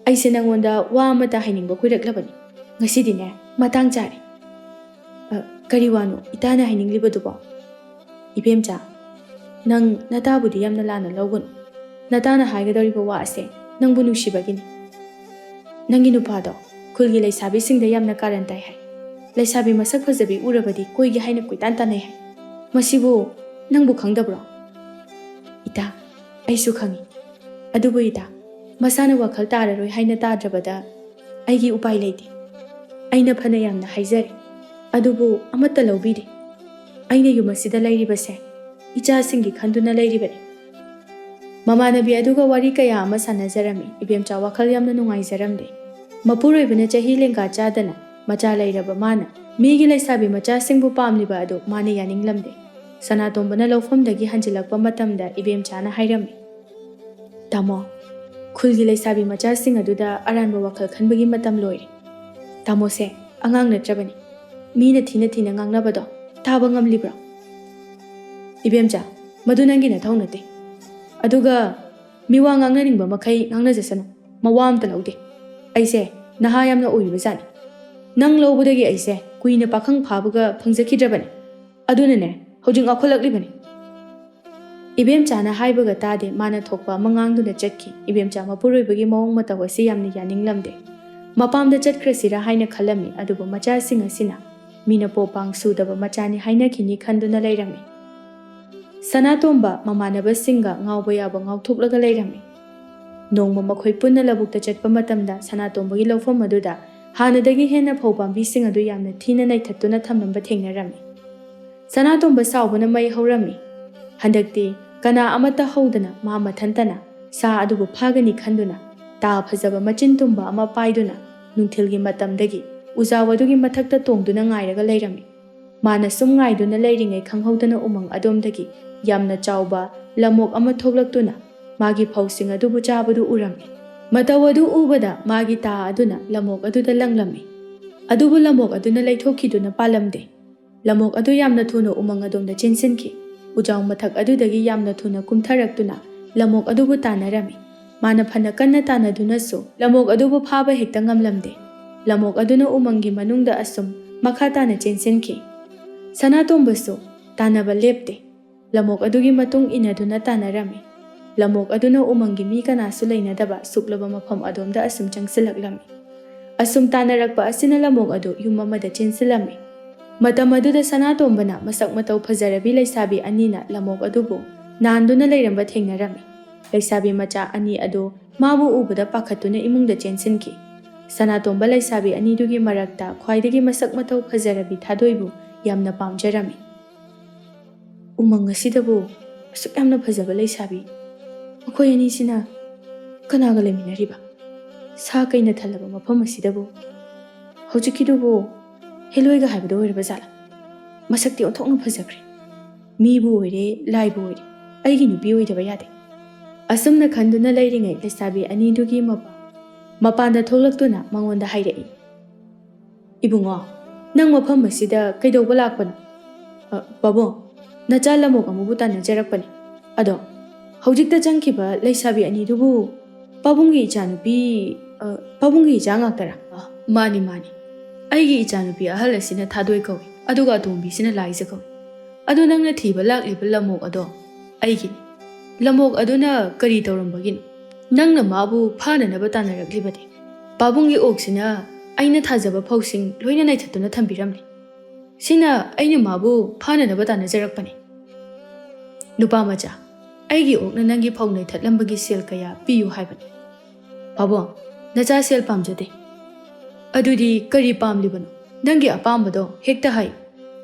ꯑꯩꯁꯦ ꯅꯪꯉꯣꯟꯗ ꯋꯥ ꯑꯃꯇ ꯍꯥꯏꯅꯤꯡꯕ ꯀꯨꯏꯔꯛꯂꯕꯅꯤ꯫ ꯉꯁꯤꯗꯤꯅꯦ, ꯃꯇꯥꯡ ꯆꯥꯔꯦ꯫" "ꯑ, ꯀꯔꯤ ꯋꯥꯅꯣ ꯏꯇꯥꯅ ꯍꯥꯏꯅꯤꯡꯂꯤꯕꯗꯨꯕꯣ?" "ꯏꯕꯦꯝꯆꯥ, ꯅꯪ ꯅꯇꯥꯕꯨꯗꯤ ꯌꯥꯝꯅ ꯂꯥꯟꯅ ꯂꯧꯒꯅꯨ꯫ ꯅꯇꯥꯅ ꯍꯥꯏꯒꯗꯧꯔꯤꯕ ꯋꯥ ꯑꯁꯦ ꯅꯪꯕꯨ ꯅꯨꯡꯁꯤꯕꯒꯤꯅꯤ꯫ ꯅꯪꯒꯤ ꯅꯨꯄꯥꯗꯣ ꯈꯨꯜꯒꯤ ꯂꯩꯁꯥꯕꯤꯁꯤꯡꯗ ꯌꯥꯝꯅ ꯀꯥꯔꯟ ꯇꯥꯏ ꯍꯥꯏ꯫ ꯂꯩꯁꯥꯕꯤ ꯃꯁꯛ ꯐꯖꯕꯤ ꯎꯔꯕꯗꯤ ꯀꯣꯏꯒꯦ ꯍꯥꯏꯅ ꯀꯣꯏꯇꯥꯟ ꯇꯥꯟꯅꯩ ꯍꯥꯏ꯫ ꯃꯁꯤꯕꯨ ꯅꯪꯕꯨ ꯈꯪꯗꯕ꯭ꯔꯣ?" "ꯏꯇꯥ, ꯑꯩꯁꯨ ꯈꯪꯏ꯫ ꯑꯗꯨꯕꯨ ꯏꯇꯥ, ꯃꯁꯥꯅ ꯋꯥꯈꯜ ꯇꯥꯔꯔꯣꯏ ꯍꯥꯏꯅ ꯇꯥꯗ꯭ꯔꯕꯗ ꯑꯩꯒꯤ ꯎꯄꯥꯏ ꯂꯩꯇꯦ꯫ ꯑꯩꯅ ꯐꯅ ꯌꯥꯝꯅ ꯍꯥꯏꯖꯔꯦ, ꯑꯗꯨꯕꯨ ꯑꯃꯠꯇ ꯂꯧꯕꯤꯗꯦ꯫ ꯑꯩꯅ ꯌꯨꯝ ꯑꯁꯤꯗ ꯂꯩꯔꯤꯕꯁꯦ ꯏꯆꯥꯁꯤꯡꯒꯤ ꯈꯟꯗꯨꯅ ꯂꯩꯔꯤꯕꯅꯤ꯫" ꯃꯃꯥꯟꯅꯕꯤ ꯑꯗꯨꯒ ꯋꯥꯔꯤ ꯀꯌꯥ ꯑꯃ ꯁꯥꯟꯅꯖꯔꯝꯃꯤ꯫ ꯏꯕꯦꯝꯆꯥ ꯋꯥꯈꯜ ꯌꯥꯝꯅ ꯅꯨꯡꯉꯥꯏꯖꯔꯝꯗꯦ꯫ ꯃꯄꯨꯔꯣꯏꯕꯅ ꯆꯍꯤ ꯂꯦꯡꯒꯥ ꯆꯥꯗꯅ ꯃꯆꯥ ꯂꯩꯔꯕ ꯃꯥꯅ ꯃꯤꯒꯤ ꯂꯩꯁꯥꯕꯤ ꯃꯆꯥꯁꯤꯡꯕꯨ ꯄꯥꯝꯂꯤꯕ ꯑꯗꯨ ꯃꯥꯅ ꯌꯥꯅꯤꯡꯂꯝꯗꯦ꯫ ꯁꯅꯥꯇꯣꯝꯕꯅ ꯂꯧꯐꯝꯗꯒꯤ ꯍꯟꯖꯤꯜꯂꯛꯄ ꯃꯇꯝꯗ ꯏꯕꯦꯝꯆꯥꯅ ꯍꯥꯏꯔꯝꯃꯤ, "ꯇꯥꯃꯣ, ꯈꯨꯜꯒꯤ ꯂꯩꯁꯥꯕꯤ ꯃꯆꯥꯁꯤꯡ ꯑꯗꯨꯗ ꯑꯔꯥꯟꯕ ꯋꯥꯈꯜ ꯈꯟꯕꯒꯤ ꯃꯇꯝ ꯂꯣꯏꯔꯦ꯫ ꯇꯥꯃꯣꯁꯦ ꯑꯉꯥꯡ ꯅꯠꯇ꯭ꯔꯕꯅꯤ꯫ ꯃꯤꯅ ꯊꯤꯅ ꯊꯤꯅ ꯉꯥꯡꯅꯕꯗꯣ ꯇꯥꯕ ꯉꯝꯂꯤꯕ꯭ꯔꯣ?" "ꯏꯕꯦꯝꯆꯥ, ꯃꯗꯨ ꯅꯪꯒꯤ ꯅꯊꯧ ꯅꯠꯇꯦ꯫ ꯑꯗꯨꯒ ꯃꯤꯋꯥ ꯉꯥꯡꯅꯅꯤꯡꯕ ꯃꯈꯩ ꯉꯥꯡꯅꯖꯁꯅꯨ, ꯃꯋꯥ ꯑꯝꯇ ꯂꯧꯗꯦ꯫" "ꯑꯩꯁꯦ ꯅꯍꯥ ꯌꯥꯝꯅ ꯑꯣꯏꯔꯤꯕꯖꯥꯠꯅꯤ꯫ ꯅꯪ ꯂꯧꯕꯗꯒꯤ ꯑꯩꯁꯦ ꯀꯨꯏꯅ ꯄꯥꯈꯪ ꯐꯥꯕꯒ ꯐꯪꯖꯈꯤꯗ꯭ꯔꯕꯅꯤ꯫ ꯑꯗꯨꯅꯅꯦ ꯍꯧꯖꯤꯛ ꯉꯥꯎꯈꯠꯂꯛꯂꯤꯕꯅꯤ꯫" ꯏꯕꯦꯝꯆꯥꯅ ꯍꯥꯏꯕꯒ ꯇꯥꯗꯦ, ꯃꯥꯅ ꯊꯣꯛꯄ ꯑꯃ ꯉꯥꯡꯗꯨꯅ ꯆꯠꯈꯤ꯫ ꯏꯕꯦꯝꯆꯥ ꯃꯄꯨꯔꯣꯏꯕꯒꯤ ꯃꯑꯣꯡ ꯃꯇꯧ ꯑꯁꯤ ꯌꯥꯝꯅ ꯌꯥꯅꯤꯡꯂꯝꯗꯦ꯫ ꯃꯄꯥꯝꯗ ꯆꯠꯈ꯭ꯔꯁꯤꯔꯥ ꯍꯥꯏꯅ ꯈꯜꯂꯝꯃꯤ, ꯑꯗꯨꯕꯨ ꯃꯆꯥꯁꯤꯡ ꯑꯁꯤꯅ ꯃꯤꯅ ꯄꯣꯄꯥꯡ ꯁꯨꯗꯕ ꯃꯆꯥꯅꯤ ꯍꯥꯏꯅꯈꯤꯅꯤ ꯈꯟꯗꯨꯅ ꯂꯩꯔꯝꯃꯤ꯫ ꯁꯅꯥꯇꯣꯝꯕ ꯃꯃꯥꯟꯅꯕꯁꯤꯡꯒ ꯉꯥꯎꯕ ꯌꯥꯕ ꯉꯥꯎꯊꯣꯛꯂꯒ ꯂꯩꯔꯝꯃꯤ꯫ ꯅꯣꯡꯃ ꯃꯈꯣꯏ ꯄꯨꯟꯅ ꯂꯧꯕꯨꯛꯇ ꯆꯠꯄ ꯃꯇꯝꯗ ꯁꯅꯥꯇꯣꯝꯕꯒꯤ ꯂꯧꯐꯝ ꯑꯗꯨꯗ ꯍꯥꯟꯅꯗꯒꯤ ꯍꯦꯟꯅ ꯐꯧ ꯄꯥꯝꯕꯤꯁꯤꯡ ꯑꯗꯨ ꯌꯥꯝꯅ ꯊꯤꯅ ꯅꯩꯊꯠꯇꯨꯅ ꯊꯝꯂꯝꯕ ꯊꯦꯡꯅꯔꯝꯃꯤ꯫ ꯁꯅꯥꯇꯣꯝꯕ ꯁꯥꯎꯕꯅ ꯃꯩ ꯍꯧꯔꯝꯃꯤ꯫ ꯍꯟꯗꯛꯇꯤ ꯀꯅꯥ ꯑꯃꯠꯇ ꯍꯧꯗꯅ ꯃꯥ ꯃꯊꯟꯇꯅ ꯁꯥ ꯑꯗꯨꯕꯨ ꯐꯥꯒꯅꯤ ꯈꯟꯗꯨꯅ ꯇꯥ ꯐꯖꯕ ꯃꯆꯤꯟ ꯇꯨꯝꯕ ꯑꯃ ꯄꯥꯏꯗꯨꯅ ꯅꯨꯡꯊꯤꯜꯒꯤ ꯃꯇꯝꯗꯒꯤ ꯎꯖꯥꯎ ꯑꯗꯨꯒꯤ ꯃꯊꯛꯇ ꯇꯣꯡꯗꯨꯅ ꯉꯥꯏꯔꯒ ꯂꯩꯔꯝꯃꯤ꯫ ꯃꯥꯅ ꯁꯨꯝ ꯉꯥꯏꯗꯨꯅ ꯂꯩꯔꯤꯉꯩ ꯈꯪꯍꯧꯗꯅ ꯎꯃꯪ ꯑꯗꯣꯝꯗꯒꯤ ꯌꯥꯝꯅ ꯆꯥꯎꯕ ꯂꯝꯑꯣꯛ ꯑꯃ ꯊꯣꯛꯂꯛꯇꯨꯅ ꯃꯥꯒꯤ ꯐꯧꯁꯤꯡ ꯑꯗꯨꯕꯨ ꯆꯥꯕꯗꯨ ꯎꯔꯝꯃꯤ꯫ ꯃꯇꯧ ꯑꯗꯨ ꯎꯕꯗ ꯃꯥꯒꯤ ꯇꯥ ꯑꯗꯨꯅ ꯂꯝꯑꯣꯛ ꯑꯗꯨꯗ ꯂꯪꯂꯝꯃꯤ꯫ ꯑꯗꯨꯕꯨ ꯂꯝꯑꯣꯛ ꯑꯗꯨꯅ ꯂꯩꯊꯣꯛꯈꯤꯗꯨꯅ ꯄꯥꯜꯂꯝꯗꯦ꯫ ꯂꯝꯑꯣꯛ ꯑꯗꯨ ꯌꯥꯝꯅ ꯊꯨꯅ ꯎꯃꯪ ꯑꯗꯣꯝꯗ ꯆꯦꯟꯁꯤꯟꯈꯤ꯫ ꯎꯖꯥꯎ ꯃꯊꯛ ꯑꯗꯨꯗꯒꯤ ꯌꯥꯝꯅ ꯊꯨꯅ ꯀꯨꯝꯊꯔꯛꯇꯨꯅ ꯂꯝꯑꯣꯛ ꯑꯗꯨꯕꯨ ꯇꯥꯟꯅꯔꯝꯃꯤ꯫ ꯃꯥꯅ ꯐꯅ ꯀꯟꯅ ꯇꯥꯟꯅꯗꯨꯅꯁꯨ ꯂꯝꯑꯣꯛ ꯑꯗꯨꯕꯨ ꯐꯥꯕ ꯍꯦꯛꯇ ꯉꯝꯂꯝꯗꯦ꯫ ꯂꯝꯑꯣꯛ ꯑꯗꯨꯅ ꯎꯃꯪꯒꯤ ꯃꯅꯨꯡꯗ ꯑꯁꯨꯝ ꯃꯈꯥ ꯇꯥꯅ ꯆꯦꯟꯁꯤꯟꯈꯤ꯫ ꯁꯅꯥꯇꯣꯝꯕꯁꯨ ꯇꯥꯟꯅꯕ ꯂꯦꯞꯇꯦ꯫ ꯂꯝꯑꯣꯛ ꯑꯗꯨꯒꯤ ꯃꯇꯨꯡ ꯏꯟꯅꯗꯨꯅ ꯇꯥꯟꯅꯔꯝꯃꯤ꯫ ꯂꯝꯑꯣꯛ ꯑꯗꯨꯅ ꯎꯃꯪꯒꯤ ꯃꯤ ꯀꯅꯥꯁꯨ ꯂꯩꯅꯗꯕ ꯁꯨꯛꯂꯕ ꯃꯐꯝ ꯑꯗꯣꯝꯗ ꯑꯁꯨꯝ ꯆꯪꯁꯤꯜꯂꯛꯂꯝꯃꯤ꯫ ꯑꯁꯨꯝ ꯇꯥꯟꯅꯔꯛꯄ ꯑꯁꯤꯅ ꯂꯝꯑꯣꯛ ꯑꯗꯨ ꯌꯨꯝ ꯑꯃꯗ ꯆꯦꯟꯁꯤꯜꯂꯝꯃꯤ꯫ ꯃꯇꯝ ꯑꯗꯨꯗ ꯁꯅꯥꯇꯣꯝꯕꯅ ꯃꯁꯛ ꯃꯇꯧ ꯐꯖꯔꯕꯤ ꯂꯩꯁꯥꯕꯤ ꯑꯅꯤꯅ ꯂꯝꯑꯣꯛ ꯑꯗꯨꯕꯨ ꯅꯥꯟꯗꯨꯅ ꯂꯩꯔꯝꯕ ꯊꯦꯡꯅꯔꯝꯃꯤ꯫ ꯂꯩꯁꯥꯕꯤ ꯃꯆꯥ ꯑꯅꯤ ꯑꯗꯨ ꯃꯥꯕꯨ ꯎꯕꯗ ꯄꯥꯈꯠꯇꯨꯅ ꯏꯃꯨꯡꯗ ꯆꯦꯟꯁꯤꯟꯈꯤ꯫ ꯁꯅꯥꯇꯣꯝꯕ ꯂꯩꯁꯥꯕꯤ ꯑꯅꯤꯗꯨꯒꯤ ꯃꯔꯛꯇ ꯈ꯭ꯋꯥꯏꯗꯒꯤ ꯃꯁꯛ ꯃꯇꯧ ꯐꯖꯔꯕꯤ ꯊꯥꯗꯣꯏꯕꯨ ꯌꯥꯝꯅ ꯄꯥꯝꯖꯔꯝꯃꯤ꯫ "ꯎꯃꯪ ꯑꯁꯤꯗꯕꯨ ꯑꯁꯨꯛ ꯌꯥꯝꯅ ꯐꯖꯕ ꯂꯩꯁꯥꯕꯤ, ꯃꯈꯣꯏ ꯑꯅꯤꯁꯤꯅ ꯀꯅꯥꯒ ꯂꯩꯃꯤꯟꯅꯔꯤꯕ? ꯁꯥ ꯀꯩꯅ ꯊꯜꯂꯕ ꯃꯐꯝ ꯑꯁꯤꯗꯕꯨ? ꯍꯧꯖꯤꯛꯀꯤꯗꯨꯕꯨ ꯍꯦꯂꯣꯏꯒ ꯍꯥꯏꯕꯗꯣ ꯑꯣꯏꯔꯕ ꯖꯥꯠꯂꯥ? ꯃꯁꯛꯇꯤ ꯑꯣꯟꯊꯣꯛꯅ ꯐꯖꯈ꯭ꯔꯦ꯫ ꯃꯤꯕꯨ ꯑꯣꯏꯔꯦ, ꯂꯥꯏꯕꯨ ꯑꯣꯏꯔꯦ, ꯑꯩꯒꯤ ꯅꯨꯄꯤ ꯑꯣꯏꯗꯕ ꯌꯥꯗꯦ꯫" ꯑꯁꯨꯝꯅ ꯈꯟꯗꯨꯅ ꯂꯩꯔꯤꯉꯩ ꯂꯩꯁꯥꯕꯤ ꯑꯅꯤꯗꯨꯒꯤ ꯃꯄꯥ ꯃꯄꯥꯟꯗ ꯊꯣꯛꯂꯛꯇꯨꯅ ꯃꯉꯣꯟꯗ ꯍꯥꯏꯔꯛꯏ, "ꯏꯕꯨꯡꯉꯣ, ꯅꯪ ꯃꯐꯝ ꯑꯁꯤꯗ ꯀꯩꯗꯧꯕ ꯂꯥꯛꯄꯅꯣ?" "ꯑ, ꯄꯥꯕꯨꯡ, ꯅꯆꯥ ꯂꯝꯑꯣꯛ ꯑꯃꯕꯨ ꯇꯥꯟꯅꯖꯔꯛꯄꯅꯤ꯫ ꯑꯗꯣ ꯍꯧꯖꯤꯛꯇ ꯆꯪꯈꯤꯕ ꯂꯩꯁꯥꯕꯤ ꯑꯅꯤꯗꯨꯕꯨ ꯄꯥꯕꯨꯡꯒꯤ ꯏꯆꯥꯅꯨꯄꯤ ꯑ, ꯄꯥꯕꯨꯡꯒꯤ ꯏꯆꯥ ꯉꯥꯛꯇꯔꯥ? ꯑ, ꯃꯥꯅꯤ, ꯃꯥꯅꯤ꯫ ꯑꯩꯒꯤ ꯏꯆꯥꯅꯨꯄꯤ ꯑꯍꯜ ꯑꯁꯤꯅ ꯊꯥꯗꯣꯏ ꯀꯧꯏ, ꯑꯗꯨꯒ ꯑꯇꯣꯝꯕꯤꯁꯤꯅ ꯂꯥꯏꯖ ꯀꯧꯏ꯫ ꯑꯗꯨ ꯅꯪꯅ ꯊꯤꯕ ꯂꯥꯛꯂꯤꯕ ꯂꯝꯑꯣꯛ ꯑꯗꯣ ꯑꯩꯒꯤꯅꯤ꯫ ꯂꯝꯑꯣꯛ ꯑꯗꯨꯅ ꯀꯔꯤ ꯇꯧꯔꯝꯕꯒꯤꯅꯣ? ꯅꯪꯅ ꯃꯥꯕꯨ ꯐꯥꯅꯅꯕ ꯇꯥꯟꯅꯔꯛꯂꯤꯕꯗꯤ? ꯄꯥꯕꯨꯡꯒꯤ ꯑꯣꯛꯁꯤꯅ ꯑꯩꯅ ꯊꯥꯖꯕ ꯐꯧꯁꯤꯡ ꯂꯣꯏꯅ ꯅꯩꯊꯠꯇꯨꯅ ꯊꯝꯕꯤꯔꯝꯂꯦ꯫ ꯁꯤꯅ ꯑꯩꯅ ꯃꯥꯕꯨ ꯐꯥꯅꯅꯕ ꯇꯥꯟꯅꯖꯔꯛꯄꯅꯤ꯫ ꯅꯨꯄꯥ ꯃꯆꯥ, ꯑꯩꯒꯤ ꯑꯣꯛꯅ ꯅꯪꯒꯤ ꯐꯧ ꯅꯩꯊꯠꯂꯝꯕꯒꯤ ꯁꯦꯜ ꯀꯌꯥ ꯄꯤꯌꯨ ꯍꯥꯏꯕꯅꯤ꯫ ꯄꯥꯕꯨꯡ, ꯅꯆꯥ ꯁꯦꯜ ꯄꯥꯝꯖꯗꯦ꯫ ꯑꯗꯨꯗꯤ ꯀꯔꯤ ꯄꯥꯝꯂꯤꯕꯅꯣ? ꯅꯪꯒꯤ ꯑꯄꯥꯝꯕꯗꯣ ꯍꯦꯛꯇ ꯍꯥꯏꯌꯨ꯫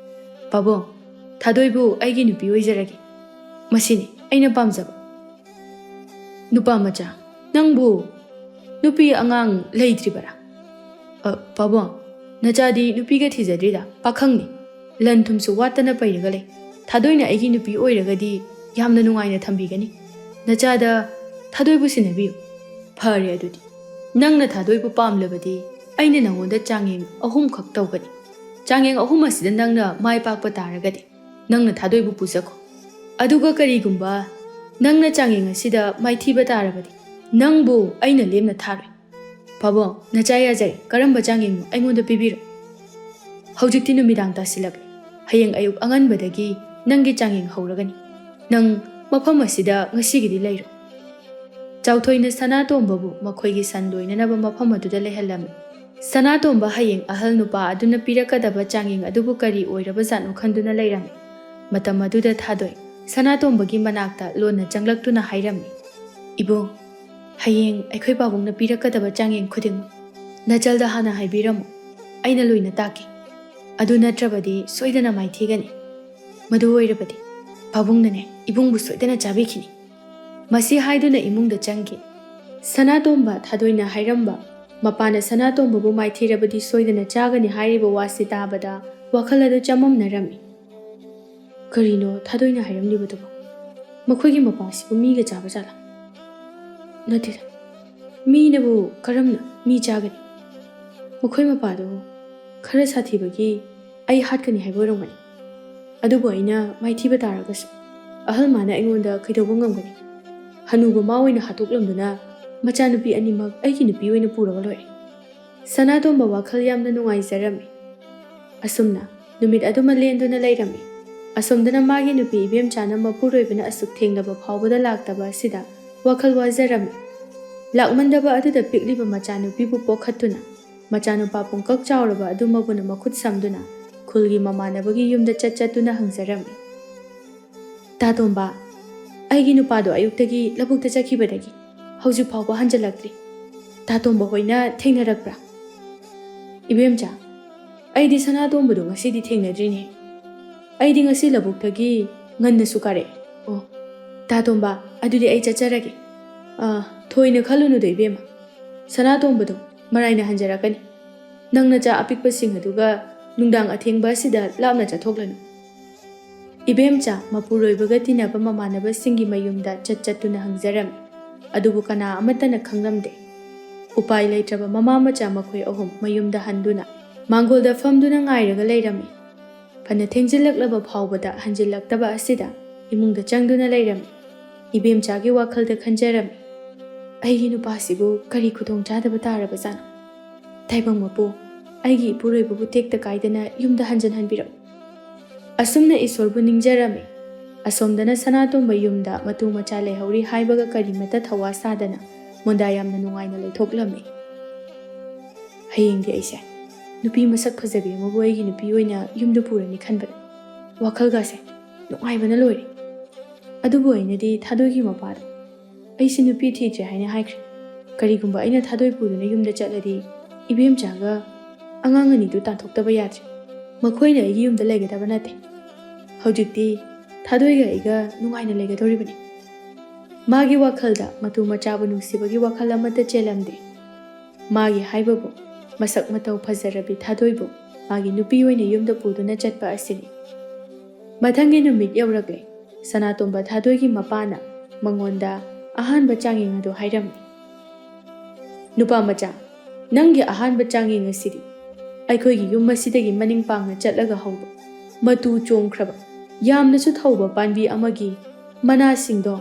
ꯄꯥꯕꯨꯡ, ꯊꯥꯗꯣꯏꯕꯨ ꯑꯩꯒꯤ ꯅꯨꯄꯤ ꯑꯣꯏꯖꯔꯒꯦ꯫ ꯃꯁꯤꯅꯤ ꯑꯩꯅ ꯄꯥꯝꯖꯕ꯫ ꯅꯨꯄꯥ ꯃꯆꯥ, ꯅꯪꯕꯨ ꯅꯨꯄꯤ ꯑꯉꯥꯡ ꯂꯩꯇ꯭ꯔꯤꯕꯔꯥ? ꯑ, ꯄꯥꯕꯨꯡ, ꯅꯆꯥꯗꯤ ꯅꯨꯄꯤꯒ ꯊꯤꯖꯗ꯭ꯔꯤꯗ, ꯄꯥꯈꯪꯅꯤ꯫ ꯂꯟ ꯊꯨꯝꯁꯨ ꯋꯥꯠꯇꯅ ꯄꯩꯔꯒ ꯂꯩ꯫ ꯊꯥꯗꯣꯏꯅ ꯑꯩꯒꯤ ꯅꯨꯄꯤ ꯑꯣꯏꯔꯒꯗꯤ ꯌꯥꯝꯅ ꯅꯨꯡꯉꯥꯏꯅ ꯊꯝꯕꯤꯒꯅꯤ꯫ ꯅꯆꯥꯗ ꯊꯥꯗꯣꯏꯕꯨ ꯁꯤꯟꯅꯕꯤꯌꯨ꯫ ꯐꯔꯦ ꯑꯗꯨꯗꯤ꯫ ꯅꯪꯅ ꯊꯥꯗꯣꯏꯕꯨ ꯄꯥꯝꯂꯕꯗꯤ ꯑꯩꯅ ꯅꯉꯣꯟꯗ ꯆꯥꯡꯌꯦꯡ ꯑꯍꯨꯝꯈꯛ ꯇꯧꯒꯅꯤ꯫ ꯆꯥꯡꯌꯦꯡ ꯑꯍꯨꯝ ꯑꯁꯤꯗ ꯅꯪꯅ ꯃꯥꯏ ꯄꯥꯛꯄ ꯇꯥꯔꯒꯗꯤ ꯅꯪꯅ ꯊꯥꯗꯣꯏꯕꯨ ꯄꯨꯖꯈꯣ꯫ ꯑꯗꯨꯒ ꯀꯔꯤꯒꯨꯝꯕ ꯅꯪꯅ ꯆꯥꯡꯌꯦꯡ ꯑꯁꯤꯗ ꯃꯥꯏꯊꯤꯕ ꯇꯥꯔꯕꯗꯤ ꯅꯪꯕꯨ ꯑꯩꯅ ꯂꯦꯝꯅ ꯊꯥꯔꯣꯏ꯫ ꯄꯥꯕꯨꯡ, ꯅꯆꯥ ꯌꯥꯖꯔꯦ꯫ ꯀꯔꯝꯕ ꯆꯥꯡꯌꯦꯡꯅꯣ ꯑꯩꯉꯣꯟꯗ ꯄꯤꯕꯤꯔꯣ꯫ ꯍꯧꯖꯤꯛꯇꯤ ꯅꯨꯃꯤꯗꯥꯡ ꯇꯥꯁꯤꯜꯂꯛꯂꯦ꯫ ꯍꯌꯦꯡ ꯑꯌꯨꯛ ꯑꯉꯟꯕꯗꯒꯤ ꯅꯪꯒꯤ ꯆꯥꯡꯌꯦꯡ ꯍꯧꯔꯒꯅꯤ꯫ ꯅꯪ ꯃꯐꯝ ꯑꯁꯤꯗ ꯉꯁꯤꯒꯤꯗꯤ ꯂꯩꯔꯣ꯫ ꯆꯥꯎꯊꯣꯏꯅ ꯁꯅꯥꯇꯣꯝꯕꯕꯨ ꯃꯈꯣꯏꯒꯤ ꯁꯟ ꯂꯣꯏꯅꯅꯕ ꯃꯐꯝ ꯑꯗꯨꯗ ꯂꯩꯍꯜꯂꯝꯃꯤ꯫ ꯁꯅꯥꯇꯣꯝꯕ ꯍꯌꯦꯡ ꯑꯍꯜ ꯅꯨꯄꯥ ꯑꯗꯨꯅ ꯄꯤꯔꯛꯀꯗꯕ ꯆꯥꯡꯌꯦꯡ ꯑꯗꯨꯕꯨ ꯀꯔꯤ ꯑꯣꯏꯔꯕꯖꯥꯠꯅꯣ ꯈꯟꯗꯨꯅ ꯂꯩꯔꯝꯃꯤ꯫ ꯃꯇꯝ ꯑꯗꯨꯗ ꯊꯥꯗꯣꯏ ꯁꯅꯥꯇꯣꯝꯕꯒꯤ ꯃꯅꯥꯛꯇ ꯂꯣꯟꯅ ꯆꯪꯂꯛꯇꯨꯅ ꯍꯥꯏꯔꯝꯃꯤ, "ꯏꯕꯨꯡ, ꯍꯌꯦꯡ ꯑꯩꯈꯣꯏ ꯄꯥꯕꯨꯡꯅ ꯄꯤꯔꯛꯀꯗꯕ ꯆꯥꯡꯌꯦꯡ ꯈꯨꯗꯤꯡꯃꯛ ꯅꯆꯜꯗ ꯍꯥꯟꯅ ꯍꯥꯏꯕꯤꯔꯝꯃꯨ꯫ ꯑꯩꯅ ꯂꯣꯏꯅ ꯇꯥꯛꯀꯦ꯫ ꯑꯗꯨ ꯅꯠꯇ꯭ꯔꯕꯗꯤ ꯁꯣꯏꯗꯅ ꯃꯥꯏꯊꯤꯒꯅꯤ꯫ ꯃꯗꯨ ꯑꯣꯏꯔꯕꯗꯤ ꯄꯥꯕꯨꯡꯅꯅꯦ ꯏꯕꯨꯡꯕꯨ ꯁꯣꯏꯗꯅ ꯆꯥꯕꯤꯈꯤꯅꯤ꯫" ꯃꯁꯤ ꯍꯥꯏꯗꯨꯅ ꯏꯃꯨꯡꯗ ꯆꯪꯈꯤ꯫ ꯁꯅꯥꯇꯣꯝꯕ ꯊꯥꯗꯣꯏꯅ ꯍꯥꯏꯔꯝꯕ, ꯃꯄꯥꯅ ꯁꯅꯥꯇꯣꯝꯕꯕꯨ ꯃꯥꯏꯊꯤꯔꯕꯗꯤ ꯁꯣꯏꯗꯅ ꯆꯥꯒꯅꯤ ꯍꯥꯏꯔꯤꯕ ꯋꯥꯁꯤ ꯇꯥꯕꯗ ꯋꯥꯈꯜ ꯑꯗꯨ ꯆꯃꯝꯅꯔꯝꯃꯤ꯫ ꯀꯔꯤꯅꯣ ꯊꯥꯗꯣꯏꯅ ꯍꯥꯏꯔꯝꯂꯤꯕꯗꯨꯕꯨ? ꯃꯈꯣꯏꯒꯤ ꯃꯄꯥꯁꯤꯕꯨ ꯃꯤꯒ ꯆꯥꯕ ꯖꯥꯠꯂꯥ? ꯅꯠꯇꯦꯗ, ꯃꯤꯅꯕꯨ ꯀꯔꯝꯅ ꯃꯤ ꯆꯥꯒꯅꯤ? ꯃꯈꯣꯏ ꯃꯄꯥꯗꯨ ꯈꯔ ꯁꯥꯊꯤꯕꯒꯤ ꯑꯩ ꯍꯥꯠꯀꯅꯤ ꯍꯥꯏꯕ ꯑꯣꯏꯔꯝꯒꯅꯤ꯫ ꯑꯗꯨꯕꯨ ꯑꯩꯅ ꯃꯥꯏꯊꯤꯕ ꯇꯥꯔꯒꯁꯨ ꯑꯍꯜ ꯃꯥꯅ ꯑꯩꯉꯣꯟꯗ ꯀꯩꯗꯧꯕ ꯉꯝꯒꯅꯤ? ꯍꯅꯨꯕ ꯃꯥ ꯑꯣꯏꯅ ꯍꯥꯠꯇꯣꯛꯂꯝꯗꯨꯅ ꯃꯆꯥꯅꯨꯄꯤ ꯑꯅꯤꯃꯛ ꯑꯩꯒꯤ ꯅꯨꯄꯤ ꯑꯣꯏꯅ ꯄꯨꯔꯒ ꯂꯣꯏꯔꯦ꯫ ꯁꯅꯥꯇꯣꯝꯕ ꯋꯥꯈꯜ ꯌꯥꯝꯅ ꯅꯨꯡꯉꯥꯏꯖꯔꯝꯃꯤ꯫ ꯑꯁꯨꯝꯅ ꯅꯨꯃꯤꯠ ꯑꯗꯨꯃ ꯂꯦꯟꯗꯨꯅ ꯂꯩꯔꯝꯃꯤ꯫ ꯑꯁꯣꯝꯗꯅ ꯃꯥꯒꯤ ꯅꯨꯄꯤ ꯏꯕꯦꯝꯆꯥꯅ ꯃꯄꯨꯔꯣꯏꯕꯅ ꯑꯁꯨꯛ ꯊꯦꯡꯂꯕ ꯐꯥꯎꯕꯗ ꯂꯥꯛꯇꯕ ꯑꯁꯤꯗ ꯋꯥꯈꯜ ꯋꯥꯖꯔꯝꯃꯤ꯫ ꯂꯥꯛꯃꯟꯗꯕ ꯑꯗꯨꯗ ꯄꯤꯛꯂꯤꯕ ꯃꯆꯥꯅꯨꯄꯤꯕꯨ ꯄꯣꯛꯈꯠꯇꯨꯅ ꯃꯆꯥꯅꯨꯄꯥ ꯄꯨꯡꯀꯛ ꯆꯥꯎꯔꯕ ꯑꯗꯨꯃꯕꯨꯅ ꯃꯈꯨꯠ ꯁꯝꯗꯨꯅ ꯈꯨꯜꯒꯤ ꯃꯃꯥꯟꯅꯕꯒꯤ ꯌꯨꯝꯗ ꯆꯠ ꯆꯠꯇꯨꯅ ꯍꯪꯖꯔꯝꯃꯤ꯫ "ꯇꯥꯇꯣꯝꯕ, ꯑꯩꯒꯤ ꯅꯨꯄꯥꯗꯣ ꯑꯌꯨꯛꯇꯒꯤ ꯂꯧꯕꯨꯛꯇ ꯆꯠꯈꯤꯕꯗꯒꯤ ꯍꯧꯖꯤꯛ ꯐꯥꯎꯕ ꯍꯟꯖꯤꯜꯂꯛꯇ꯭ꯔꯤ꯫ ꯇꯥꯇꯣꯝꯕ ꯍꯣꯏꯅ ꯊꯦꯡꯅꯔꯛꯄ꯭ꯔꯥ?" "ꯏꯕꯦꯝꯆꯥ, ꯑꯩꯗꯤ ꯁꯅꯥꯇꯣꯝꯕꯗꯣ ꯉꯁꯤꯗꯤ ꯊꯦꯡꯅꯗ꯭ꯔꯤꯅꯦ꯫ ꯑꯩꯗꯤ ꯉꯁꯤ ꯂꯧꯕꯨꯛꯇꯒꯤ ꯉꯟꯅꯁꯨ ꯀꯥꯔꯛꯑꯦ꯫ ꯑꯣ, ꯇꯥꯇꯣꯝꯕ, ꯑꯗꯨꯗꯤ ꯑꯩ ꯆꯠꯆꯔꯒꯦ꯫ ꯑꯥ, ꯊꯣꯏꯅ ꯈꯜꯂꯨꯅꯨꯗ ꯏꯕꯦꯝꯃ꯫ ꯁꯅꯥꯇꯣꯝꯕꯗꯣ ꯃꯔꯥꯏꯅ ꯍꯟꯖꯔꯛꯀꯅꯤ꯫ ꯅꯪ ꯅꯆꯥ ꯑꯄꯤꯛꯄꯁꯤꯡ ꯑꯗꯨꯒ ꯅꯨꯡꯗꯥꯡ ꯑꯊꯦꯡꯕ ꯑꯁꯤꯗ ꯂꯥꯞꯅ ꯆꯠꯊꯣꯛꯂꯅꯨ꯫" ꯏꯕꯦꯝꯆꯥ ꯃꯄꯨꯔꯣꯏꯕꯒ ꯇꯤꯟꯅꯕ ꯃꯃꯥꯟꯅꯕꯁꯤꯡꯒꯤ ꯃꯌꯨꯝꯗ ꯆꯠ ꯆꯠꯇꯨꯅ ꯍꯪꯖꯔꯝꯃꯤ꯫ ꯑꯗꯨꯕꯨ ꯀꯅꯥ ꯑꯃꯠꯇꯅ ꯈꯪꯂꯝꯗꯦ꯫ ꯎꯄꯥꯏ ꯂꯩꯇ꯭ꯔꯕ ꯃꯃꯥ ꯃꯆꯥ ꯃꯈꯣꯏ ꯑꯍꯨꯝ ꯃꯌꯨꯝꯗ ꯍꯟꯗꯨꯅ ꯃꯥꯡꯒꯣꯜꯗ ꯐꯝꯗꯨꯅ ꯉꯥꯏꯔꯒ ꯂꯩꯔꯝꯃꯤ꯫ ꯐꯅ ꯊꯦꯡꯖꯤꯜꯂꯛꯂꯕ ꯐꯥꯎꯕꯗ ꯍꯟꯖꯤꯜꯂꯛꯇꯕ ꯑꯁꯤꯗ ꯏꯃꯨꯡꯗ ꯆꯪꯗꯨꯅ ꯂꯩꯔꯝꯃꯤ꯫ ꯏꯕꯦꯝꯆꯥꯒꯤ ꯋꯥꯈꯜꯗ ꯈꯟꯖꯔꯝꯃꯤ, "ꯑꯩꯒꯤ ꯅꯨꯄꯥꯁꯤꯕꯨ ꯀꯔꯤ ꯈꯨꯗꯣꯡꯆꯥꯗꯕ ꯇꯥꯔꯕꯖꯥꯠꯅꯣ? ꯇꯥꯏꯕꯪ ꯃꯄꯨ, ꯑꯩꯒꯤ ꯏꯄꯨꯔꯣꯏꯕꯕꯨ ꯇꯦꯛꯇ ꯀꯥꯏꯗꯅ ꯌꯨꯝꯗ ꯍꯟꯖꯤꯟꯍꯟꯕꯤꯔꯛꯎ꯫" ꯑꯁꯨꯝꯅ ꯏꯁꯣꯔꯕꯨ ꯅꯤꯡꯖꯔꯝꯃꯤ꯫ ꯑꯁꯣꯝꯗꯅ ꯁꯅꯥꯇꯣꯝꯕ ꯌꯨꯝꯗ ꯃꯇꯨ ꯃꯆꯥ ꯂꯩꯍꯧꯔꯤ ꯍꯥꯏꯕꯒ ꯀꯔꯤꯃꯠꯇ ꯊꯧꯋꯥ ꯁꯥꯗꯅ ꯃꯣꯟꯗꯥ ꯌꯥꯝꯅ ꯅꯨꯡꯉꯥꯏꯅ ꯂꯩꯊꯣꯛꯂꯝꯃꯤ꯫ "ꯍꯌꯦꯡꯗꯤ ꯑꯩꯁꯦ ꯅꯨꯄꯤ ꯃꯁꯛ ꯐꯖꯕꯤ ꯑꯃꯕꯨ ꯑꯩꯒꯤ ꯅꯨꯄꯤ ꯑꯣꯏꯅ ꯌꯨꯝꯗ ꯄꯨꯔꯅꯤ ꯈꯟꯕꯗ ꯋꯥꯈꯜꯒꯁꯦ ꯅꯨꯡꯉꯥꯏꯕꯅ ꯂꯣꯏꯔꯦ꯫ ꯑꯗꯨꯕꯨ ꯑꯩꯅꯗꯤ ꯊꯥꯗꯣꯏꯒꯤ ꯃꯄꯥꯗ ꯑꯩꯁꯦ ꯅꯨꯄꯤ ꯊꯤꯗ꯭ꯔꯦ ꯍꯥꯏꯅ ꯍꯥꯏꯈ꯭ꯔꯦ꯫ ꯀꯔꯤꯒꯨꯝꯕ ꯑꯩꯅ ꯊꯥꯗꯣꯏ ꯄꯨꯗꯨꯅ ꯌꯨꯝꯗ ꯆꯠꯂꯗꯤ ꯏꯕꯦꯝꯆꯥꯒ ꯑꯉꯥꯡ ꯑꯅꯤꯗꯨ ꯇꯥꯟꯊꯣꯛꯇꯕ ꯌꯥꯗ꯭ꯔꯦ꯫ ꯃꯈꯣꯏꯅ ꯑꯩꯒꯤ ꯌꯨꯝꯗ ꯂꯩꯒꯗꯕ ꯅꯠꯇꯦ꯫ ꯍꯧꯖꯤꯛꯇꯤ ꯊꯥꯗꯣꯏꯒ ꯑꯩꯒ ꯅꯨꯡꯉꯥꯏꯅ ꯂꯩꯒꯗꯧꯔꯤꯕꯅꯤ꯫" ꯃꯥꯒꯤ ꯋꯥꯈꯜꯗ ꯃꯇꯨ ꯃꯆꯥꯕꯨ ꯅꯨꯡꯁꯤꯕꯒꯤ ꯋꯥꯈꯜ ꯑꯃꯠꯇ ꯆꯦꯜꯂꯝꯗꯦ꯫ ꯃꯥꯒꯤ ꯍꯥꯏꯕꯕꯨ ꯃꯁꯛ ꯃꯇꯧ ꯐꯖꯔꯕꯤ ꯊꯥꯗꯣꯏꯕꯨ ꯃꯥꯒꯤ ꯅꯨꯄꯤ ꯑꯣꯏꯅ ꯌꯨꯝꯗ ꯄꯨꯗꯨꯅ ꯆꯠꯄ ꯑꯁꯤꯅꯤ꯫ ꯃꯊꯪꯒꯤ ꯅꯨꯃꯤꯠ ꯌꯧꯔꯛꯂꯦ꯫ ꯁꯅꯥꯇꯣꯝꯕ ꯊꯥꯗꯣꯏꯒꯤ ꯃꯄꯥꯅ ꯃꯉꯣꯟꯗ ꯑꯍꯥꯟꯕ ꯆꯥꯡꯌꯦꯡ ꯑꯗꯨ ꯍꯥꯏꯔꯝꯃꯤ꯫ "ꯅꯨꯄꯥ ꯃꯆꯥ, ꯅꯪꯒꯤ ꯑꯍꯥꯟꯕ ꯆꯥꯡꯌꯦꯡ ꯑꯁꯤꯗꯤ ꯑꯩꯈꯣꯏꯒꯤ ꯌꯨꯝ ꯑꯁꯤꯗꯒꯤ ꯃꯅꯤꯡ ꯄꯥꯡꯅ ꯆꯠꯂꯒ ꯍꯧꯕ, ꯃꯇꯨ ꯆꯣꯝꯈ꯭ꯔꯕ, ꯌꯥꯝꯅꯁꯨ ꯊꯧꯕ ꯄꯥꯝꯕꯤ ꯑꯃꯒꯤ ꯃꯅꯥꯁꯤꯡꯗꯣ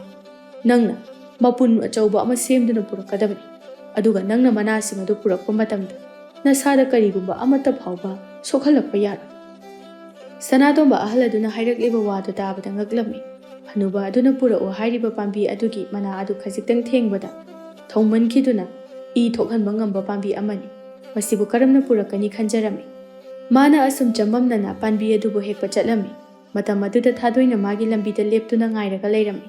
ꯅꯪꯅ ꯃꯄꯨꯟ ꯑꯆꯧꯕ ꯑꯃ ꯁꯦꯝꯗꯨꯅ ꯄꯨꯔꯛꯀꯗꯕꯅꯤ꯫ ꯑꯗꯨꯒ ꯅꯪꯅ ꯃꯅꯥꯁꯤꯡ ꯑꯗꯨ ꯄꯨꯔꯛꯄ ꯃꯇꯝꯗ ꯅꯁꯥꯗ ꯀꯔꯤꯒꯨꯝꯕ ꯑꯃꯠꯇ ꯐꯥꯎꯕ ꯁꯣꯛꯍꯜꯂꯛꯄ ꯌꯥꯔꯣꯏ꯫ ꯁꯅꯥꯇꯣꯝꯕ ꯑꯍꯜ ꯑꯗꯨꯅ ꯍꯥꯏꯔꯛꯂꯤꯕ ꯋꯥꯗꯨ ꯇꯥꯕꯗ ꯉꯛꯂꯝꯃꯤ꯫ ꯍꯅꯨꯕ ꯑꯗꯨꯅ ꯄꯨꯔꯛꯎ ꯍꯥꯏꯔꯤꯕ ꯄꯥꯝꯕꯤ ꯑꯗꯨꯒꯤ ꯃꯅꯥ ꯑꯗꯨ ꯈꯖꯤꯛꯇꯪ ꯊꯦꯡꯕꯗ ꯊꯧꯃꯟꯈꯤꯗꯨꯅ ꯏ ꯊꯣꯛꯍꯟꯕ ꯉꯝꯕ ꯄꯥꯝꯕꯤ ꯑꯃꯅꯤ꯫ ꯃꯁꯤꯕꯨ ꯀꯔꯝꯅ ꯄꯨꯔꯛꯀꯅꯤ ꯈꯟꯖꯔꯝꯃꯤ꯫ ꯃꯥꯅ ꯑꯁꯨꯝ ꯆꯃꯝꯅꯅ ꯄꯥꯝꯕꯤ ꯑꯗꯨꯕꯨ ꯍꯦꯛꯄ ꯆꯠꯂꯝꯃꯤ꯫ ꯃꯇꯝ ꯑꯗꯨꯗ ꯊꯥꯗꯣꯏꯅ ꯃꯥꯒꯤ ꯂꯝꯕꯤꯗ ꯂꯦꯞꯇꯨꯅ ꯉꯥꯏꯔꯒ ꯂꯩꯔꯝꯃꯤ꯫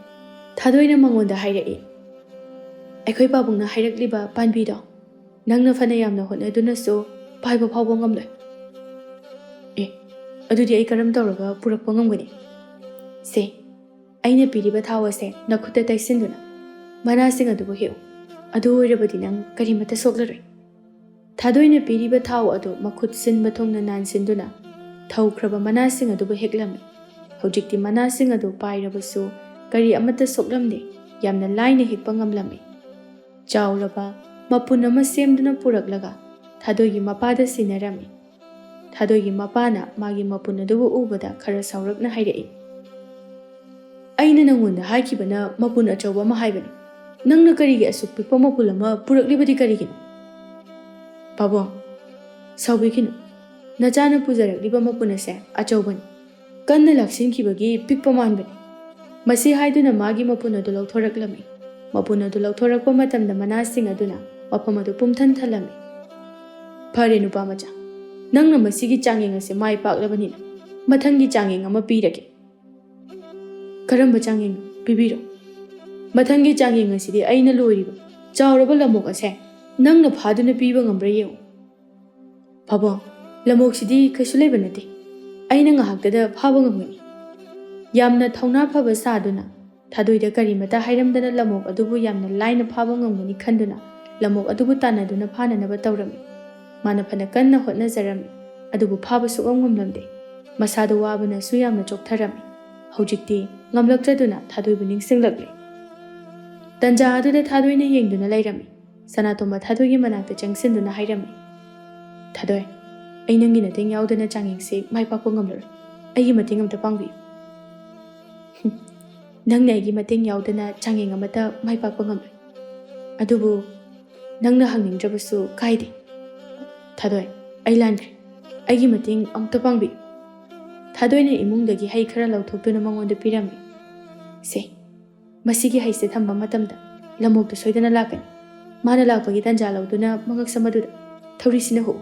ꯊꯥꯗꯣꯏꯅ ꯃꯉꯣꯟꯗ ꯍꯥꯏꯔꯛꯏ, "ꯑꯩꯈꯣꯏ ꯄꯥꯕꯨꯡꯅ ꯍꯥꯏꯔꯛꯂꯤꯕ ꯄꯥꯝꯕꯤꯗꯣ ꯅꯪꯅ ꯐꯅ ꯌꯥꯝꯅ ꯍꯣꯠꯅꯗꯨꯅꯁꯨ ꯄꯥꯏꯕ ꯐꯥꯎꯕ ꯉꯝꯂꯣꯏ꯫ ꯑꯦ, ꯑꯗꯨꯗꯤ ꯑꯩ ꯀꯔꯝ ꯇꯧꯔꯒ ꯄꯨꯔꯛꯄ ꯉꯝꯒꯅꯤ? ꯁꯦ, ꯑꯩꯅ ꯄꯤꯔꯤꯕ ꯊꯥꯎ ꯑꯁꯦ ꯅꯈꯨꯠꯇ ꯇꯩꯁꯤꯟꯗꯨꯅ ꯃꯅꯥꯁꯤꯡ ꯑꯗꯨꯕꯨ ꯍꯦꯛꯎ꯫ ꯑꯗꯨ ꯑꯣꯏꯔꯕꯗꯤ ꯅꯪ ꯀꯔꯤꯃꯠꯇ ꯁꯣꯛꯂꯔꯣꯏ꯫" ꯊꯥꯗꯣꯏꯅ ꯄꯤꯔꯤꯕ ꯊꯥꯎ ꯑꯗꯨ ꯃꯈꯨꯠ ꯁꯤꯟꯕ ꯊꯨꯡꯅ ꯅꯥꯟꯁꯤꯟꯗꯨꯅ ꯊꯧꯈ꯭ꯔꯕ ꯃꯅꯥꯁꯤꯡ ꯑꯗꯨꯕꯨ ꯍꯦꯛꯂꯝꯃꯤ꯫ ꯍꯧꯖꯤꯛꯇꯤ ꯃꯅꯥꯁꯤꯡ ꯑꯗꯨ ꯄꯥꯏꯔꯕꯁꯨ ꯀꯔꯤ ꯑꯃꯠꯇ ꯁꯣꯛꯂꯝꯗꯦ꯫ ꯌꯥꯝꯅ ꯂꯥꯏꯅ ꯍꯦꯛꯄ ꯉꯝꯂꯝꯃꯤ꯫ ꯆꯥꯎꯔꯕ ꯃꯄꯨꯟ ꯑꯃ ꯁꯦꯝꯗꯨꯅ ꯄꯨꯔꯛꯂꯒ ꯊꯥꯗꯣꯏꯒꯤ ꯃꯄꯥꯗ ꯁꯤꯟꯅꯔꯝꯃꯤ꯫ ꯊꯥꯗꯣꯏꯒꯤ ꯃꯄꯥꯅ ꯃꯥꯒꯤ ꯃꯄꯨꯟ ꯑꯗꯨꯕꯨ ꯎꯕꯗ ꯈꯔ ꯁꯥꯎꯔꯛꯅ ꯍꯥꯏꯔꯛꯏ, "ꯑꯩꯅ ꯅꯪꯉꯣꯟꯗ ꯍꯥꯏꯈꯤꯕꯅ ꯃꯄꯨꯟ ꯑꯆꯧꯕ ꯑꯃ ꯍꯥꯏꯕꯅꯤ꯫ ꯅꯪꯅ ꯀꯔꯤꯒꯤ ꯑꯁꯨꯛ ꯄꯤꯛꯄ ꯃꯄꯨꯟ ꯑꯃ ꯄꯨꯔꯛꯂꯤꯕꯗꯤ ꯀꯔꯤꯒꯤꯅꯣ?" "ꯄꯥꯕꯨꯡ, ꯁꯥꯎꯕꯤꯈꯤꯅꯨ꯫ ꯅꯆꯥꯅ ꯄꯨꯖꯔꯛꯂꯤꯕ ꯃꯄꯨꯟ ꯑꯁꯦ ꯑꯆꯧꯕꯅꯤ꯫ ꯀꯟꯅ ꯂꯥꯛꯁꯤꯟꯈꯤꯕꯒꯤ ꯄꯤꯛꯄ ꯃꯥꯟꯕꯅꯤ꯫" ꯃꯁꯤ ꯍꯥꯏꯗꯨꯅ ꯃꯥꯒꯤ ꯃꯄꯨꯟ ꯑꯗꯨ ꯂꯧꯊꯣꯔꯛꯂꯝꯃꯤ꯫ ꯃꯄꯨꯟ ꯑꯗꯨ ꯂꯧꯊꯣꯔꯛꯄ ꯃꯇꯝꯗ ꯃꯅꯥꯁꯤꯡ ꯑꯗꯨꯅ ꯃꯐꯝ ꯑꯗꯨ ꯄꯨꯝꯊꯟ ꯊꯜꯂꯝꯃꯤ꯫ "ꯐꯔꯦ, ꯅꯨꯄꯥ ꯃꯆꯥ, ꯅꯪꯅ ꯃꯁꯤꯒꯤ ꯆꯥꯡꯌꯦꯡ ꯑꯁꯦ ꯃꯥꯏ ꯄꯥꯛꯂꯕꯅꯤꯅ ꯃꯊꯪꯒꯤ ꯆꯥꯡꯌꯦꯡ ꯑꯃ ꯄꯤꯔꯒꯦ꯫" "ꯀꯔꯝꯕ ꯆꯥꯡꯌꯦꯡꯅꯣ? ꯄꯤꯕꯤꯔꯣ꯫" "ꯃꯊꯪꯒꯤ ꯆꯥꯡꯌꯦꯡ ꯑꯁꯤꯗꯤ ꯑꯩꯅ ꯂꯣꯏꯔꯤꯕ ꯆꯥꯎꯔꯕ ꯂꯝꯑꯣꯛ ꯑꯁꯦ ꯅꯪꯅ ꯐꯥꯗꯨꯅ ꯄꯤꯕ ꯉꯝꯕ꯭ꯔꯥ ꯌꯦꯡꯉꯨ꯫" "ꯄꯥꯕꯨꯡ, ꯂꯝꯑꯣꯛꯁꯤꯗꯤ ꯀꯩꯁꯨ ꯂꯩꯕ ꯅꯠꯇꯦ꯫ ꯑꯩꯅ ꯉꯥꯏꯍꯥꯛꯇꯗ ꯐꯥꯕ ꯉꯝꯒꯅꯤ꯫" ꯌꯥꯝꯅ ꯊꯧꯅꯥ ꯐꯕ ꯁꯥꯗꯨꯅ ꯊꯥꯗꯣꯏꯗ ꯀꯔꯤꯃꯠꯇ ꯍꯥꯏꯔꯝꯗꯅ ꯂꯝꯑꯣꯛ ꯑꯗꯨꯕꯨ ꯌꯥꯝꯅ ꯂꯥꯏꯅ ꯐꯥꯕ ꯉꯝꯒꯅꯤ ꯈꯟꯗꯨꯅ ꯂꯝꯑꯣꯛ ꯑꯗꯨꯕꯨ ꯇꯥꯟꯅꯗꯨꯅ ꯐꯥꯅꯅꯕ ꯇꯧꯔꯝꯃꯤ꯫ ꯃꯥꯅ ꯐꯅ ꯀꯟꯅ ꯍꯣꯠꯅꯖꯔꯝꯃꯤ, ꯑꯗꯨꯕꯨ ꯐꯥꯕ ꯁꯨꯛꯉꯝ ꯉꯝꯂꯝꯗꯦ꯫ ꯃꯁꯥꯗꯣ ꯋꯥꯕꯅꯁꯨ ꯌꯥꯝꯅ ꯆꯣꯛꯊꯔꯝꯃꯤ꯫ ꯍꯧꯖꯤꯛꯇꯤ ꯉꯝꯂꯛꯇ꯭ꯔꯗꯨꯅ ꯊꯥꯗꯣꯏꯕꯨ ꯅꯤꯡꯁꯤꯡꯂꯛꯂꯦ꯫ ꯇꯟꯖꯥ ꯑꯗꯨꯗ ꯊꯥꯗꯣꯏꯅ ꯌꯦꯡꯗꯨꯅ ꯂꯩꯔꯝꯃꯤ꯫ ꯁꯅꯥꯇꯣꯝꯕ ꯊꯥꯗꯣꯏꯒꯤ ꯃꯅꯥꯛꯇ ꯆꯪꯁꯤꯟꯗꯨꯅ ꯍꯥꯏꯔꯝꯃꯤ, "ꯊꯥꯗꯣꯏ, ꯑꯩ ꯅꯪꯒꯤ ꯃꯇꯦꯡ ꯌꯥꯎꯗꯅ ꯆꯥꯡꯌꯦꯡꯁꯤ ꯃꯥꯏ ꯄꯥꯛꯄ ꯉꯝꯂꯔꯣꯏ꯫ ꯑꯩꯒꯤ ꯃꯇꯦꯡ ꯑꯝꯇ ꯄꯥꯡꯕꯤꯌꯨ꯫" "ꯍꯨꯝ, ꯅꯪꯅ ꯑꯩꯒꯤ ꯃꯇꯦꯡ ꯌꯥꯎꯗꯅ ꯆꯥꯡꯌꯦꯡ ꯑꯃꯠꯇ ꯃꯥꯏ ꯄꯥꯛꯄ ꯉꯝꯂꯣꯏ꯫ ꯑꯗꯨꯕꯨ ꯅꯪꯅ ꯍꯪꯅꯤꯡꯗ꯭ꯔꯕꯁꯨ ꯀꯥꯏꯗꯦ꯫ ꯊꯥꯗꯣꯏ, ꯑꯩ ꯂꯥꯟꯈ꯭ꯔꯦ꯫ ꯑꯩꯒꯤ ꯃꯇꯦꯡ ꯑꯃꯨꯛꯇ ꯄꯥꯡꯕꯤꯌꯨ꯫ ꯊꯥꯗꯣꯏꯅ ꯏꯃꯨꯡꯗꯒꯤ ꯍꯩ ꯈꯔ ꯂꯧꯊꯣꯛꯇꯨꯅ ꯃꯉꯣꯟꯗ ꯄꯤꯔꯝꯃꯤ꯫ ꯁꯦ, ꯃꯁꯤꯒꯤ ꯍꯩꯁꯦ ꯊꯝꯕ ꯃꯇꯝꯗ ꯂꯝꯑꯣꯛꯇꯨ ꯁꯣꯏꯗꯅ ꯂꯥꯛꯀꯅꯤ꯫ ꯃꯥꯅ ꯂꯥꯛꯄꯒꯤ ꯇꯥꯟꯖꯥ ꯂꯧꯗꯨꯅ ꯃꯉꯛꯁꯝ ꯑꯗꯨꯗ ꯊꯧꯔꯤꯁꯤꯅ ꯍꯨꯛꯎ,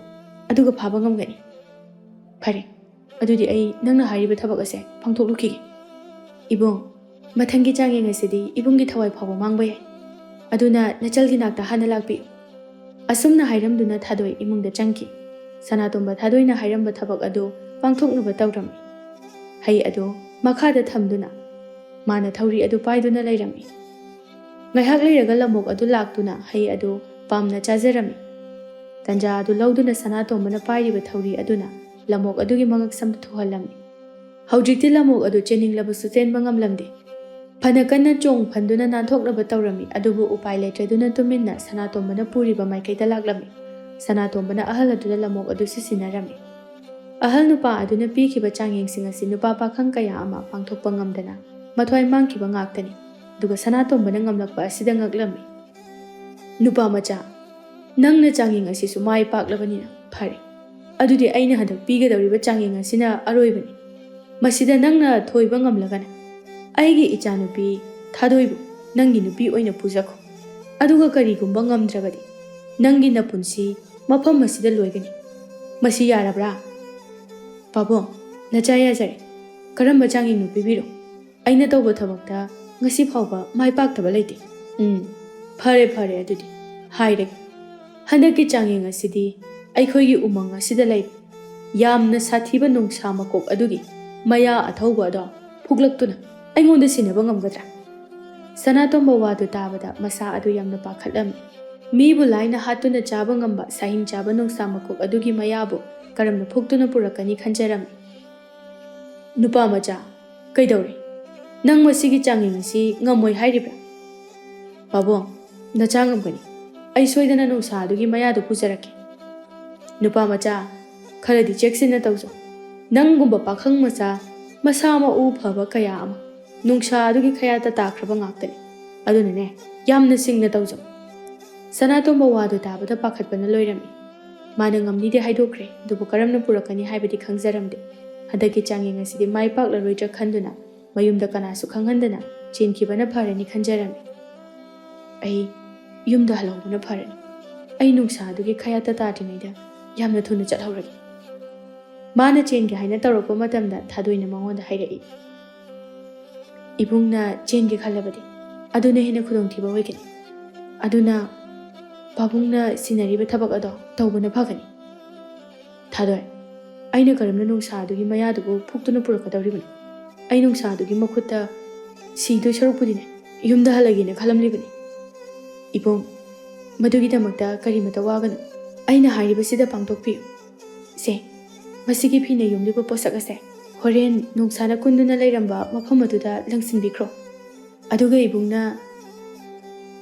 ꯑꯗꯨꯒ ꯐꯥꯕ ꯉꯝꯒꯅꯤ꯫ ꯐꯔꯦ, ꯑꯗꯨꯗꯤ ꯑꯩ ꯅꯪꯅ ꯍꯥꯏꯔꯤꯕ ꯊꯕꯛ ꯑꯁꯦ ꯄꯥꯡꯊꯣꯛꯂꯨꯈꯤꯒꯦ꯫ ꯏꯕꯨꯡ, ꯃꯊꯪꯒꯤ ꯆꯥꯡꯌꯦꯡ ꯑꯁꯤꯗꯤ ꯏꯕꯨꯡꯒꯤ ꯊꯋꯥꯏ ꯐꯥꯎꯕ ꯃꯥꯡꯕ ꯌꯥꯏ꯫ ꯑꯗꯨꯅ ꯅꯆꯜꯒꯤ ꯅꯥꯛꯇ ꯍꯥꯟꯅ ꯂꯥꯛꯄꯤꯌꯨ꯫ ꯑꯁꯨꯝꯅ ꯍꯥꯏꯔꯝꯗꯨꯅ ꯊꯥꯗꯣꯏ ꯏꯃꯨꯡꯗ ꯆꯪꯈꯤ꯫ ꯁꯅꯥꯇꯣꯝꯕ ꯊꯥꯗꯣꯏꯅ ꯍꯥꯏꯔꯝꯕ ꯊꯕꯛ ꯑꯗꯨ ꯄꯥꯡꯊꯣꯛꯅꯕ ꯇꯧꯔꯝꯃꯤ꯫ ꯍꯩ ꯑꯗꯨ ꯃꯈꯥꯗ ꯊꯝꯗꯨꯅ ꯃꯥꯅ ꯊꯧꯔꯤ ꯑꯗꯨ ꯄꯥꯏꯗꯨꯅ ꯂꯩꯔꯝꯃꯤ꯫ ꯉꯥꯏꯍꯥꯛ ꯂꯩꯔꯒ ꯂꯝꯑꯣꯛ ꯑꯗꯨ ꯂꯥꯛꯇꯨꯅ ꯍꯩ ꯑꯗꯨ ꯄꯥꯝꯅ ꯆꯥꯖꯔꯝꯃꯤ꯫ ꯇꯟꯖꯥ ꯑꯗꯨ ꯂꯧꯗꯨꯅ ꯁꯅꯥꯇꯣꯝꯕꯅ ꯄꯥꯏꯔꯤꯕ ꯊꯧꯔꯤ ꯑꯗꯨꯅ ꯂꯝꯑꯣꯛ ꯑꯗꯨꯒꯤ ꯃꯉꯛꯁꯝꯗ ꯊꯨꯍꯜꯂꯝꯃꯤ꯫ ꯍꯧꯖꯤꯛꯇꯤ ꯂꯝꯑꯣꯛ ꯑꯗꯨ ꯆꯦꯟꯅꯤꯡꯂꯕꯁꯨ ꯆꯦꯟꯕ ꯉꯝꯂꯝꯗꯦ꯫ ꯐꯅ ꯀꯟꯅ ꯆꯣꯡ ꯐꯟꯗꯨꯅ ꯅꯥꯟꯊꯣꯛꯅꯕ ꯇꯧꯔꯝꯃꯤ, ꯑꯗꯨꯕꯨ ꯎꯄꯥꯏ ꯂꯩꯇ꯭ꯔꯗꯨꯅ ꯇꯨꯃꯤꯟꯅ ꯁꯅꯥꯇꯣꯝꯕꯅ ꯄꯨꯔꯤꯕ ꯃꯥꯏꯀꯩꯗ ꯂꯥꯛꯂꯝꯃꯤ꯫ ꯁꯅꯥꯇꯣꯝꯕꯅ ꯑꯍꯜ ꯑꯗꯨꯗ ꯂꯝꯑꯣꯛ ꯑꯗꯨ ꯁꯤꯁꯤꯟꯅꯔꯝꯃꯤ꯫ ꯑꯍꯜ ꯅꯨꯄꯥ ꯑꯗꯨꯅ ꯄꯤꯈꯤꯕ ꯆꯥꯡꯌꯦꯡꯁꯤꯡ ꯑꯁꯤ ꯅꯨꯄꯥ ꯄꯥꯈꯪ ꯀꯌꯥ ꯑꯃ ꯄꯥꯡꯊꯣꯛꯄ ꯉꯝꯗꯅ ꯃꯊ꯭ꯋꯥꯏ ꯃꯥꯡꯈꯤꯕ ꯉꯥꯛꯇꯅꯤ꯫ ꯑꯗꯨꯒ ꯁꯅꯥꯇꯣꯝꯕꯅ ꯉꯝꯂꯛꯄ ꯑꯁꯤꯗ ꯉꯛꯂꯝꯃꯤ꯫ "ꯅꯨꯄꯥ ꯃꯆꯥ, ꯅꯪꯅ ꯆꯥꯡꯌꯦꯡ ꯑꯁꯤꯁꯨ ꯃꯥꯏ ꯄꯥꯛꯂꯕꯅꯤꯅ ꯐꯔꯦ꯫ ꯑꯗꯨꯗꯤ ꯑꯩꯅ ꯍꯟꯗꯛ ꯄꯤꯒꯗꯧꯔꯤꯕ ꯆꯥꯡꯌꯦꯡ ꯑꯁꯤꯅ ꯑꯔꯣꯏꯕꯅꯤ꯫ ꯃꯁꯤꯗ ꯅꯪꯅ ꯊꯣꯏꯕ ꯉꯝꯂꯒꯅ ꯑꯩꯒꯤ ꯏꯆꯥꯅꯨꯄꯤ ꯊꯥꯗꯣꯏꯕꯨ ꯅꯪꯒꯤ ꯅꯨꯄꯤ ꯑꯣꯏꯅ ꯄꯨꯖꯈꯣ꯫ ꯑꯗꯨꯒ ꯀꯔꯤꯒꯨꯝꯕ ꯉꯝꯗ꯭ꯔꯕꯗꯤ ꯅꯪꯒꯤ ꯅꯄꯨꯟꯁꯤ ꯃꯐꯝ ꯑꯁꯤꯗ ꯂꯣꯏꯒꯅꯤ꯫ ꯃꯁꯤ ꯌꯥꯔꯕ꯭ꯔꯥ?" "ꯄꯥꯕꯨꯡ, ꯅꯆꯥ ꯌꯥꯖꯔꯦ꯫ ꯀꯔꯝꯕ ꯆꯥꯡꯌꯦꯡꯅꯣ ꯄꯤꯕꯤꯔꯣ? ꯑꯩꯅ ꯇꯧꯕ ꯊꯕꯛꯇ ꯉꯁꯤ ꯐꯥꯎꯕ ꯃꯥꯏ ꯄꯥꯛꯇꯕ ꯂꯩꯇꯦ꯫" "ꯎꯝ, ꯐꯔꯦ, ꯐꯔꯦ, ꯑꯗꯨꯗꯤ ꯍꯥꯏꯔꯒꯦ꯫ ꯍꯟꯗꯛꯀꯤ ꯆꯥꯡꯌꯦꯡ ꯑꯁꯤꯗꯤ ꯑꯩꯈꯣꯏꯒꯤ ꯎꯃꯪ ꯑꯁꯤꯗ ꯂꯩꯕ ꯌꯥꯝꯅ ꯁꯥꯊꯤꯕ ꯅꯣꯡꯁꯥ ꯃꯀꯣꯛ ꯑꯗꯨꯒꯤ ꯃꯌꯥ ꯑꯊꯧꯕ ꯑꯗꯣ ꯐꯨꯛꯂꯛꯇꯨꯅ ꯑꯩꯉꯣꯟꯗ ꯁꯤꯟꯅꯕ ꯉꯝꯒꯗ꯭ꯔꯥ?" ꯁꯅꯥꯇꯣꯝꯕ ꯋꯥꯗꯨ ꯇꯥꯕꯗ ꯃꯁꯥ ꯑꯗꯨ ꯌꯥꯝꯅ ꯄꯥꯈꯠꯂꯝꯃꯤ꯫ ꯃꯤꯕꯨ ꯂꯥꯏꯅ ꯍꯥꯠꯇꯨꯅ ꯆꯥꯕ ꯉꯝꯕ ꯁꯥꯍꯤꯡ ꯆꯥꯕ ꯅꯣꯡꯁꯥ ꯃꯀꯣꯛ ꯑꯗꯨꯒꯤ ꯃꯌꯥꯕꯨ ꯀꯔꯝꯅ ꯐꯨꯛꯇꯨꯅ ꯄꯨꯔꯛꯀꯅꯤ ꯈꯟꯖꯔꯝꯃꯤ꯫ "ꯅꯨꯄꯥ ꯃꯆꯥ, ꯀꯩꯗꯧꯔꯦ? ꯅꯪ ꯃꯁꯤꯒꯤ ꯆꯥꯡꯌꯦꯡ ꯑꯁꯤ ꯉꯝꯃꯣꯏ ꯍꯥꯏꯔꯤꯕ꯭ꯔꯥ?" "ꯄꯥꯕꯨꯡ, ꯅꯆꯥ ꯉꯝꯒꯅꯤ꯫ ꯑꯩ ꯁꯣꯏꯗꯅ ꯅꯣꯡꯁꯥ ꯑꯗꯨꯒꯤ ꯃꯌꯥꯗꯨ ꯄꯨꯖꯔꯛꯀꯦ꯫" "ꯅꯨꯄꯥ ꯃꯆꯥ, ꯈꯔꯗꯤ ꯆꯦꯛꯁꯤꯟꯅ ꯇꯧꯖꯧ꯫ ꯅꯪꯒꯨꯝꯕ ꯄꯥꯈꯪ ꯃꯆꯥ ꯃꯁꯥ ꯃꯎ ꯐꯕ ꯀꯌꯥ ꯑꯃ ꯅꯨꯡꯁꯥ ꯑꯗꯨꯒꯤ ꯈꯌꯥꯠꯇ ꯇꯥꯈ꯭ꯔꯕ ꯉꯥꯛꯇꯅꯤ꯫ ꯑꯗꯨꯅꯅꯦ, ꯌꯥꯝꯅ ꯁꯤꯡꯅ ꯇꯧꯖꯧ꯫ ꯁꯅꯥꯇꯣꯝꯕ ꯋꯥꯗꯨ ꯇꯥꯕꯗ ꯄꯥꯈꯠꯄꯅ ꯂꯣꯏꯔꯝꯃꯤ꯫ ꯃꯥꯅ ꯉꯝꯅꯤꯗꯤ ꯍꯥꯏꯗꯣꯛꯈ꯭ꯔꯦ, ꯑꯗꯨꯕꯨ ꯀꯔꯝꯅ ꯄꯨꯔꯛꯀꯅꯤ ꯍꯥꯏꯕꯗꯤ ꯈꯪꯖꯔꯝꯗꯦ꯫ ꯍꯟꯗꯛꯀꯤ ꯆꯥꯡꯌꯦꯡ ꯑꯁꯤꯗꯤ ꯃꯥꯏ ꯄꯥꯛꯂꯔꯣꯏꯗ꯭ꯔꯥ ꯈꯟꯗꯨꯅ ꯃꯌꯨꯝꯗ ꯀꯅꯥꯁꯨ ꯈꯪꯍꯟꯗꯅ ꯆꯦꯟꯈꯤꯕꯅ ꯐꯔꯅꯤ ꯈꯟꯖꯔꯝꯃꯤ꯫ ꯑꯩ ꯌꯨꯝꯗ ꯍꯜꯍꯧꯕꯅ ꯐꯔꯅꯤ꯫ ꯑꯩ ꯅꯨꯡꯁꯥ ꯑꯗꯨꯒꯤ ꯈꯌꯥꯠꯇ ꯇꯥꯗ꯭ꯔꯤꯉꯩꯗ ꯌꯥꯝꯅ ꯊꯨꯅ ꯆꯠꯍꯧꯔꯒꯦ꯫ ꯃꯥꯅ ꯆꯦꯟꯒꯦ ꯍꯥꯏꯅ ꯇꯧꯔꯛꯄ ꯃꯇꯝꯗ ꯊꯥꯗꯣꯏꯅ ꯃꯉꯣꯟꯗ ꯍꯥꯏꯔꯛꯏ, "ꯏꯕꯨꯡꯅ ꯆꯦꯟꯒꯦ ꯈꯜꯂꯕꯗꯤ ꯑꯗꯨꯅ ꯍꯦꯟꯅ ꯈꯨꯗꯣꯡꯊꯤꯕ ꯑꯣꯏꯒꯅꯤ꯫ ꯑꯗꯨꯅ ꯄꯥꯕꯨꯡꯅ ꯁꯤꯟꯅꯔꯤꯕ ꯊꯕꯛ ꯑꯗꯣ ꯇꯧꯕꯅ ꯐꯒꯅꯤ꯫" "ꯊꯥꯗꯣꯏ, ꯑꯩꯅ ꯀꯔꯝꯅ ꯅꯨꯡꯁꯥ ꯑꯗꯨꯒꯤ ꯃꯌꯥꯗꯨꯕꯨ ꯐꯨꯛꯇꯨꯅ ꯄꯨꯔꯛꯀꯗꯧꯔꯤꯕꯅꯣ? ꯑꯩ ꯅꯨꯡꯁꯥ ꯑꯗꯨꯒꯤ ꯃꯈꯨꯠꯇ ꯁꯤꯗꯣꯏ ꯁꯔꯨꯛꯄꯨꯗꯤꯅꯦ, ꯌꯨꯝꯗ ꯍꯜꯂꯒꯦꯅ ꯈꯜꯂꯝꯂꯤꯕꯅꯤ꯫" "ꯏꯕꯨꯡ, ꯃꯗꯨꯒꯤꯗꯃꯛꯇ ꯀꯔꯤꯃꯇ ꯋꯥꯒꯅꯨ꯫ ꯑꯩꯅ ꯍꯥꯏꯔꯤꯕꯁꯤꯗ ꯄꯥꯡꯊꯣꯛꯄꯤꯌꯨ꯫ ꯁꯦ, ꯃꯁꯤꯒꯤ ꯐꯤꯅ ꯌꯨꯝꯂꯤꯕ ꯄꯣꯠꯁꯛ ꯑꯁꯦ ꯍꯣꯔꯦꯟ ꯅꯨꯡꯁꯥꯅ ꯀꯨꯟꯗꯨꯅ ꯂꯩꯔꯝꯕ ꯃꯐꯝ ꯑꯗꯨꯗ ꯂꯪꯁꯤꯟꯕꯤꯈ꯭ꯔꯣ꯫ ꯑꯗꯨꯒ ꯏꯕꯨꯡꯅ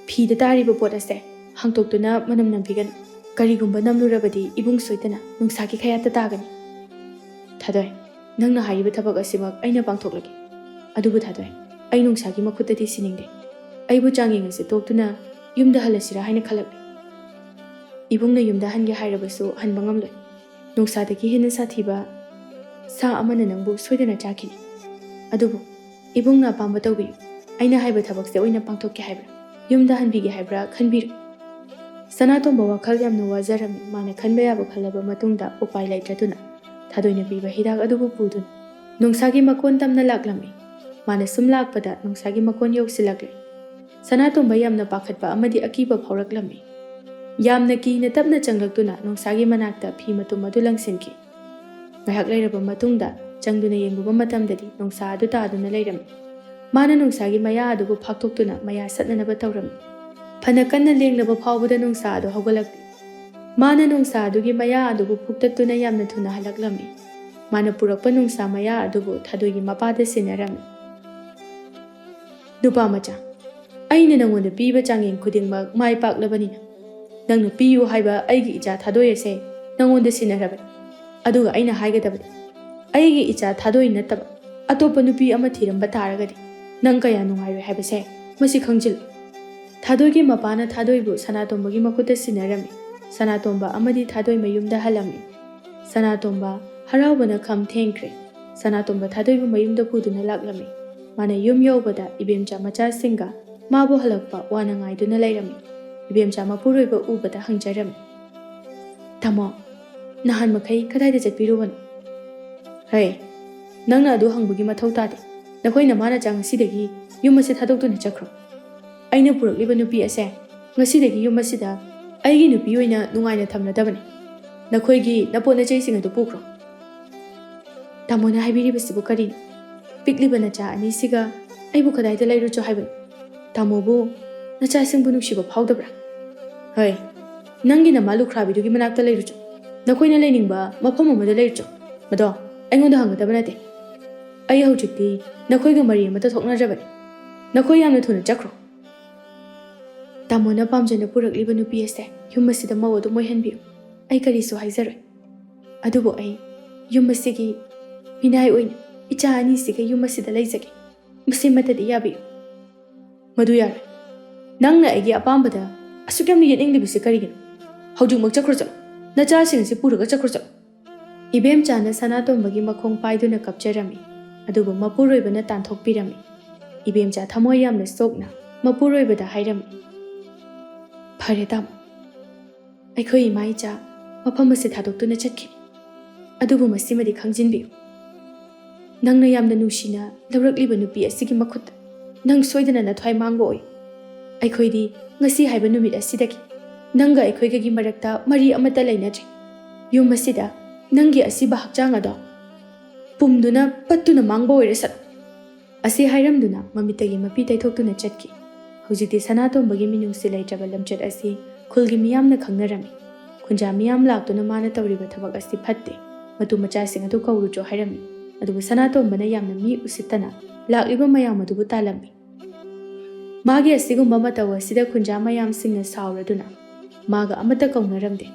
ꯐꯤꯗ ꯇꯥꯔꯤꯕ ꯄꯣꯠ ꯑꯁꯦ ꯍꯥꯡꯇꯣꯛꯇꯨꯅ ꯃꯅꯝ ꯅꯝꯕꯤꯒꯅꯨ꯫ ꯀꯔꯤꯒꯨꯝꯕ ꯅꯝꯂꯨꯔꯕꯗꯤ ꯏꯕꯨꯡ ꯁꯣꯏꯗꯅ ꯅꯨꯡꯁꯥꯒꯤ ꯈꯌꯥꯠꯇ ꯇꯥꯒꯅꯤ꯫" "ꯊꯥꯗꯣꯏ, ꯅꯪꯅ ꯍꯥꯏꯔꯤꯕ ꯊꯕꯛ ꯑꯁꯤꯃꯛ ꯑꯩꯅ ꯄꯥꯡꯊꯣꯛꯂꯒꯦ꯫ ꯑꯗꯨꯕꯨ ꯊꯥꯗꯣꯏ, ꯑꯩ ꯅꯨꯡꯁꯥꯒꯤ ꯃꯈꯨꯠꯇꯗꯤ ꯁꯤꯅꯤꯡꯗꯦ꯫ ꯑꯩꯕꯨ ꯆꯥꯡꯌꯦꯡ ꯑꯁꯤ ꯇꯣꯛꯇꯨꯅ ꯌꯨꯝꯗ ꯍꯜꯂꯁꯤꯔꯥ ꯍꯥꯏꯅ ꯈꯜꯂꯛꯂꯤ꯫ ꯏꯕꯨꯡꯅ ꯌꯨꯝꯗ ꯍꯟꯒꯦ ꯍꯥꯏꯔꯕꯁꯨ ꯍꯟꯕ ꯉꯝꯂꯣꯏ꯫ ꯅꯨꯡꯁꯥꯗꯒꯤ ꯍꯦꯟꯅ ꯁꯥꯊꯤꯕ ꯁꯥ ꯑꯃꯅ ꯅꯪꯕꯨ ꯁꯣꯏꯗꯅ ꯆꯥꯈꯤꯅꯤ꯫ ꯑꯗꯨꯕꯨ ꯏꯕꯨꯡꯅ ꯑꯄꯥꯝꯕ ꯇꯧꯕꯤꯌꯨ꯫ ꯑꯩꯅ ꯍꯥꯏꯕ ꯊꯕꯛꯁꯦ ꯑꯣꯏꯅ ꯄꯥꯡꯊꯣꯛꯀꯦ ꯍꯥꯏꯕ꯭ꯔꯥ, ꯌꯨꯝꯗ ꯍꯟꯕꯤꯒꯦ ꯍꯥꯏꯕ꯭ꯔꯥ ꯈꯟꯕꯤꯔꯨ꯫" ꯁꯅꯥꯇꯣꯝꯕ ꯋꯥꯈꯜ ꯌꯥꯝꯅ ꯋꯥꯖꯔꯝꯃꯤ꯫ ꯃꯥꯅ ꯈꯟꯕ ꯌꯥꯕ ꯈꯜꯂꯕ ꯃꯇꯨꯡꯗ ꯎꯄꯥꯏ ꯂꯩꯇ꯭ꯔꯗꯨꯅ ꯊꯥꯗꯣꯏꯅ ꯄꯤꯕ ꯍꯤꯗꯥꯛ ꯑꯗꯨꯕꯨ ꯄꯨꯗꯨꯅ ꯅꯨꯡꯁꯥꯒꯤ ꯃꯀꯣꯟ ꯇꯝꯅ ꯂꯥꯛꯂꯝꯃꯤ꯫ ꯃꯥꯅ ꯁꯨꯝ ꯂꯥꯛꯄꯗ ꯅꯨꯡꯁꯥꯒꯤ ꯃꯀꯣꯟ ꯌꯧꯁꯤꯜꯂꯛꯂꯦ꯫ ꯁꯅꯥꯇꯣꯝꯕ ꯌꯥꯝꯅ ꯄꯥꯈꯠꯄ ꯑꯃꯗꯤ ꯑꯀꯤꯕ ꯐꯥꯎꯔꯛꯂꯝꯃꯤ꯫ ꯌꯥꯝꯅ ꯀꯤꯅ ꯇꯞꯅ ꯆꯪꯂꯛꯇꯨꯅ ꯅꯨꯡꯁꯥꯒꯤ ꯃꯅꯥꯛꯇ ꯐꯤ ꯃꯇꯨꯝ ꯑꯗꯨ ꯂꯪꯁꯤꯟꯈꯤ꯫ ꯉꯥꯏꯍꯥꯛ ꯂꯩꯔꯕ ꯃꯇꯨꯡꯗ ꯆꯪꯗꯨꯅ ꯌꯦꯡꯂꯨꯕ ꯃꯇꯝꯗꯗꯤ ꯅꯨꯡꯁꯥ ꯑꯗꯨ ꯇꯥꯗꯨꯅ ꯂꯩꯔꯝꯃꯤ꯫ ꯃꯥꯅ ꯅꯨꯡꯁꯥꯒꯤ ꯃꯌꯥ ꯑꯗꯨꯕꯨ ꯐꯥꯛꯇꯣꯛꯇꯨꯅ ꯃꯌꯥ ꯁꯠꯅꯅꯕ ꯇꯧꯔꯝꯃꯤ꯫ ꯐꯅ ꯀꯟꯅ ꯂꯦꯡꯂꯕ ꯐꯥꯎꯕꯗ ꯅꯨꯡꯁꯥ ꯑꯗꯨ ꯍꯧꯒꯠꯂꯛꯇꯦ꯫ ꯃꯥꯅ ꯅꯨꯡꯁꯥ ꯑꯗꯨꯒꯤ ꯃꯌꯥ ꯑꯗꯨꯕꯨ ꯐꯨꯛꯇꯠꯇꯨꯅ ꯌꯥꯝꯅ ꯊꯨꯅ ꯍꯜꯂꯛꯂꯝꯃꯤ꯫ ꯃꯥꯅ ꯄꯨꯔꯛꯄ ꯅꯨꯡꯁꯥ ꯃꯌꯥ ꯑꯗꯨꯕꯨ ꯊꯥꯗꯣꯏꯒꯤ ꯃꯄꯥꯗ ꯁꯤꯟꯅꯔꯝꯃꯤ꯫ "ꯅꯨꯄꯥ ꯃꯆꯥ, ꯑꯩꯅ ꯅꯉꯣꯟꯗ ꯄꯤꯕ ꯆꯥꯡꯌꯦꯡ ꯈꯨꯗꯤꯡꯃꯛ ꯃꯥꯏ ꯄꯥꯛꯂꯕꯅꯤꯅ, ꯅꯪꯅ ꯄꯤꯌꯨ ꯍꯥꯏꯕ ꯑꯩꯒꯤ ꯏꯆꯥ ꯊꯥꯗꯣꯏ ꯑꯁꯦ ꯅꯉꯣꯟꯗ ꯁꯤꯟꯅꯔꯕꯅꯤ꯫ ꯑꯗꯨꯒ ꯑꯩꯅ ꯍꯥꯏꯒꯗꯕꯗꯤ, ꯑꯩꯒꯤ ꯏꯆꯥ ꯊꯥꯗꯣꯏ ꯅꯠꯇꯕ ꯑꯇꯣꯞꯄ ꯅꯨꯄꯤ ꯑꯃ ꯊꯤꯔꯝꯕ ꯇꯥꯔꯒꯗꯤ, ꯅꯪ ꯀꯌꯥ ꯅꯨꯡꯉꯥꯏꯔꯣꯏ ꯍꯥꯏꯕꯁꯦ ꯃꯁꯤ ꯈꯪꯖꯤꯜꯂꯨ꯫ ꯊꯥꯗꯣꯏꯒꯤ ꯃꯄꯥꯅ ꯊꯥꯗꯣꯏꯕꯨ ꯁꯅꯥꯇꯣꯝꯕꯒꯤ ꯃꯈꯨꯠꯇ ꯁꯤꯟꯅꯔꯝꯃꯤ꯫ ꯁꯅꯥꯇꯣꯝꯕ ꯑꯃꯗꯤ ꯊꯥꯗꯣꯏ ꯃꯌꯨꯝꯗ ꯍꯜꯂꯝꯃꯤ꯫ ꯁꯅꯥꯇꯣꯝꯕ ꯍꯔꯥꯎꯕꯅ ꯈꯝ ꯊꯦꯡꯈ꯭ꯔꯦ꯫ ꯁꯅꯥꯇꯣꯝꯕ ꯊꯥꯗꯣꯏꯕꯨ ꯃꯌꯨꯝꯗ ꯄꯨꯗꯨꯅ ꯂꯥꯛꯂꯝꯃꯤ꯫ ꯃꯥꯅ ꯌꯨꯝ ꯌꯧꯕꯗ ꯏꯕꯦꯝꯆꯥ ꯃꯆꯥꯁꯤꯡꯒ ꯃꯥꯕꯨ ꯍꯜꯂꯛꯄ ꯋꯥꯅ ꯉꯥꯏꯗꯨꯅ ꯂꯩꯔꯝꯃꯤ꯫ ꯏꯕꯦꯝꯆꯥ ꯃꯄꯨꯔꯣꯏꯕ ꯎꯕꯗ ꯍꯪꯖꯔꯝꯃꯤ, "ꯇꯥꯃꯣ, ꯅꯍꯥꯟ ꯃꯈꯩ ꯀꯗꯥꯏꯗ ꯆꯠꯄꯤꯔꯨꯕꯅꯣ?" "ꯍꯩ, ꯅꯪꯅ ꯑꯗꯨ ꯍꯪꯕꯒꯤ ꯃꯊꯧ ꯇꯥꯗꯦ꯫ ꯅꯈꯣꯏ ꯅꯃꯥ ꯅꯆꯥ ꯉꯁꯤꯗꯒꯤ ꯌꯨꯝ ꯑꯁꯤ ꯊꯥꯗꯣꯛꯇꯨꯅ ꯆꯠꯈ꯭ꯔꯣ꯫ ꯑꯩꯅ ꯄꯨꯔꯛꯂꯤꯕ ꯅꯨꯄꯤ ꯑꯁꯦ ꯉꯁꯤꯗꯒꯤ ꯌꯨꯝ ꯑꯁꯤꯗ ꯑꯩꯒꯤ ꯅꯨꯄꯤ ꯑꯣꯏꯅ ꯅꯨꯡꯉꯥꯏꯅ ꯊꯝꯂꯗꯕꯅꯤ꯫ ꯅꯈꯣꯏꯒꯤ ꯅꯄꯣꯠ ꯅꯆꯩꯁꯤꯡ ꯑꯗꯨ ꯄꯨꯈ꯭ꯔꯣ꯫" "ꯇꯥꯃꯣꯅ ꯍꯥꯏꯕꯤꯔꯤꯕꯁꯤꯕꯨ ꯀꯔꯤꯅꯣ? ꯄꯤꯛꯂꯤꯕ ꯅꯆꯥ ꯑꯅꯤꯁꯤꯒ ꯑꯩꯕꯨ ꯀꯗꯥꯏꯗ ꯂꯩꯔꯨꯆꯣ ꯍꯥꯏꯕꯅꯣ? ꯇꯥꯃꯣꯕꯨ ꯅꯆꯥꯁꯤꯡꯕꯨ ꯅꯨꯡꯁꯤꯕ ꯐꯥꯎꯗꯕ꯭ꯔꯥ?" "ꯍꯩ, ꯅꯪꯒꯤ ꯅꯃꯥ ꯂꯨꯈ꯭ꯔꯥꯕꯤꯗꯨꯒꯤ ꯃꯅꯥꯛꯇ ꯂꯩꯔꯨꯆꯣ꯫ ꯅꯈꯣꯏꯅ ꯂꯩꯅꯤꯡꯕ ꯃꯐꯝ ꯑꯃꯗ ꯂꯩꯔꯨꯆꯣ꯫ ꯃꯗꯣ ꯑꯩꯉꯣꯟꯗ ꯍꯪꯒꯗꯕ ꯅꯠꯇꯦ꯫ ꯑꯩ ꯍꯧꯖꯤꯛꯇꯤ ꯅꯈꯣꯏꯒ ꯃꯔꯤ ꯑꯃꯠꯇ ꯊꯣꯛꯅꯗ꯭ꯔꯕꯅꯤ꯫ ꯅꯈꯣꯏ ꯌꯥꯝꯅ ꯊꯨꯅ ꯆꯠꯈ꯭ꯔꯣ꯫ ꯇꯥꯃꯣꯅ ꯄꯥꯝꯖꯅ ꯄꯨꯔꯛꯂꯤꯕ ꯅꯨꯄꯤ ꯑꯁꯦ ꯌꯨꯝ ꯑꯁꯤꯗ ꯃꯧ ꯑꯗꯨꯝ ꯑꯣꯏꯍꯟꯕꯤꯌꯨ꯫ ꯑꯩ ꯀꯔꯤꯁꯨ ꯍꯥꯏꯖꯔꯣꯏ꯫ ꯑꯗꯨꯕꯨ ꯑꯩ ꯌꯨꯝ ꯑꯁꯤꯒꯤ ꯃꯤꯅꯥꯏ ꯑꯣꯏꯅ ꯏꯆꯥ ꯑꯅꯤꯁꯤꯒ ꯌꯨꯝ ꯑꯁꯤꯗ ꯂꯩꯖꯒꯦ꯫ ꯃꯁꯤꯃꯇꯗꯤ ꯌꯥꯕꯤꯌꯨ꯫" "ꯃꯗꯨ ꯌꯥꯔꯣꯏ꯫ ꯅꯪꯅ ꯑꯩꯒꯤ ꯑꯄꯥꯝꯕꯗ ꯑꯁꯨꯛ ꯌꯥꯝꯅ ꯌꯦꯠꯅꯤꯡꯂꯤꯕꯁꯤ ꯀꯔꯤꯒꯤꯅꯣ? ꯍꯧꯖꯤꯛꯃꯛ ꯆꯠꯈ꯭ꯔꯣ ꯆꯠꯂꯣ꯫ ꯅꯆꯥꯁꯤꯡ ꯑꯁꯤ ꯄꯨꯔꯒ ꯆꯠꯈ꯭ꯔꯣ ꯆꯠꯂꯣ꯫" ꯏꯕꯦꯝꯆꯥꯅ ꯁꯅꯥꯇꯣꯝꯕꯒꯤ ꯃꯈꯣꯡ ꯄꯥꯏꯗꯨꯅ ꯀꯞꯆꯔꯝꯃꯤ꯫ ꯑꯗꯨꯕꯨ ꯃꯄꯨꯔꯣꯏꯕꯅ ꯇꯥꯟꯊꯣꯛꯄꯤꯔꯝꯃꯤ꯫ ꯏꯕꯦꯝꯆꯥ ꯊꯃꯣꯏ ꯌꯥꯝꯅ ꯁꯣꯛꯅ ꯃꯄꯨꯔꯣꯏꯕꯗ ꯍꯥꯏꯔꯝꯃꯤ, "ꯐꯔꯦ ꯇꯥꯃꯣ, ꯑꯩꯈꯣꯏ ꯏꯃꯥ ꯏꯆꯥ ꯃꯐꯝ ꯑꯁꯤ ꯊꯥꯗꯣꯛꯇꯨꯅ ꯆꯠꯈꯤꯅꯤ꯫ ꯑꯗꯨꯕꯨ ꯃꯁꯤꯃꯗꯤ ꯈꯪꯖꯤꯟꯕꯤꯌꯨ, ꯅꯪꯅ ꯌꯥꯝꯅ ꯅꯨꯡꯁꯤꯅ ꯂꯧꯔꯛꯂꯤꯕ ꯅꯨꯄꯤ ꯑꯁꯤꯒꯤ ꯃꯈꯨꯠꯇ ꯅꯪ ꯁꯣꯏꯗꯅ ꯅꯊ꯭ꯋꯥꯏ ꯃꯥꯡꯕ ꯑꯣꯏ꯫ ꯑꯩꯈꯣꯏꯗꯤ ꯉꯁꯤ ꯍꯥꯏꯕ ꯅꯨꯃꯤꯠ ꯑꯁꯤꯗꯒꯤ ꯅꯪꯒ ꯑꯩꯈꯣꯏꯒꯒꯤ ꯃꯔꯛꯇ ꯃꯔꯤ ꯑꯃꯠꯇ ꯂꯩꯅꯗ꯭ꯔꯦ꯫ ꯌꯨꯝ ꯑꯁꯤꯗ ꯅꯪꯒꯤ ꯑꯁꯤꯕ ꯍꯛꯆꯥꯡ ꯑꯗꯣ ꯄꯨꯝꯗꯨꯅ ꯄꯠꯇꯨꯅ ꯃꯥꯡꯕ ꯑꯣꯏꯔꯁꯅꯨ꯫" ꯑꯁꯤ ꯍꯥꯏꯔꯝꯗꯨꯅ ꯃꯃꯤꯠꯇꯒꯤ ꯃꯄꯤ ꯇꯩꯊꯣꯛꯇꯨꯅ ꯆꯠꯈꯤ꯫ ꯍꯧꯖꯤꯛꯇꯤ ꯁꯅꯥꯇꯣꯝꯕꯒꯤ ꯃꯤꯅꯨꯡꯁꯤ ꯂꯩꯇ꯭ꯔꯕ ꯂꯝꯆꯠ ꯑꯁꯤ ꯈꯨꯜꯒꯤ ꯃꯤꯌꯥꯝꯅ ꯈꯪꯅꯔꯝꯃꯤ꯫ ꯈꯨꯟꯖꯥ ꯃꯤꯌꯥꯝ ꯂꯥꯛꯇꯨꯅ ꯃꯥꯅ ꯇꯧꯔꯤꯕ ꯊꯕꯛ ꯑꯁꯤ ꯐꯠꯇꯦ, ꯃꯇꯨ ꯃꯆꯥꯁꯤꯡ ꯑꯗꯨ ꯀꯧꯔꯨꯆꯣ ꯍꯥꯏꯔꯝꯃꯤ꯫ ꯑꯗꯨꯕꯨ ꯁꯅꯥꯇꯣꯝꯕꯅ ꯌꯥꯝꯅ ꯃꯤ ꯎꯁꯤꯠꯇꯅ ꯂꯥꯛꯂꯤꯕ ꯃꯌꯥꯝ ꯑꯗꯨꯕꯨ ꯇꯥꯜꯂꯝꯃꯤ꯫ ꯃꯥꯒꯤ ꯑꯁꯤꯒꯨꯝꯕ ꯃꯇꯧ ꯑꯁꯤꯗ ꯈꯨꯟꯖꯥ ꯃꯌꯥꯝꯁꯤꯡꯅ ꯁꯥꯎꯔꯗꯨꯅ ꯃꯥꯒ ꯑꯃꯠꯇ ꯀꯧꯅꯔꯝꯗꯦ꯫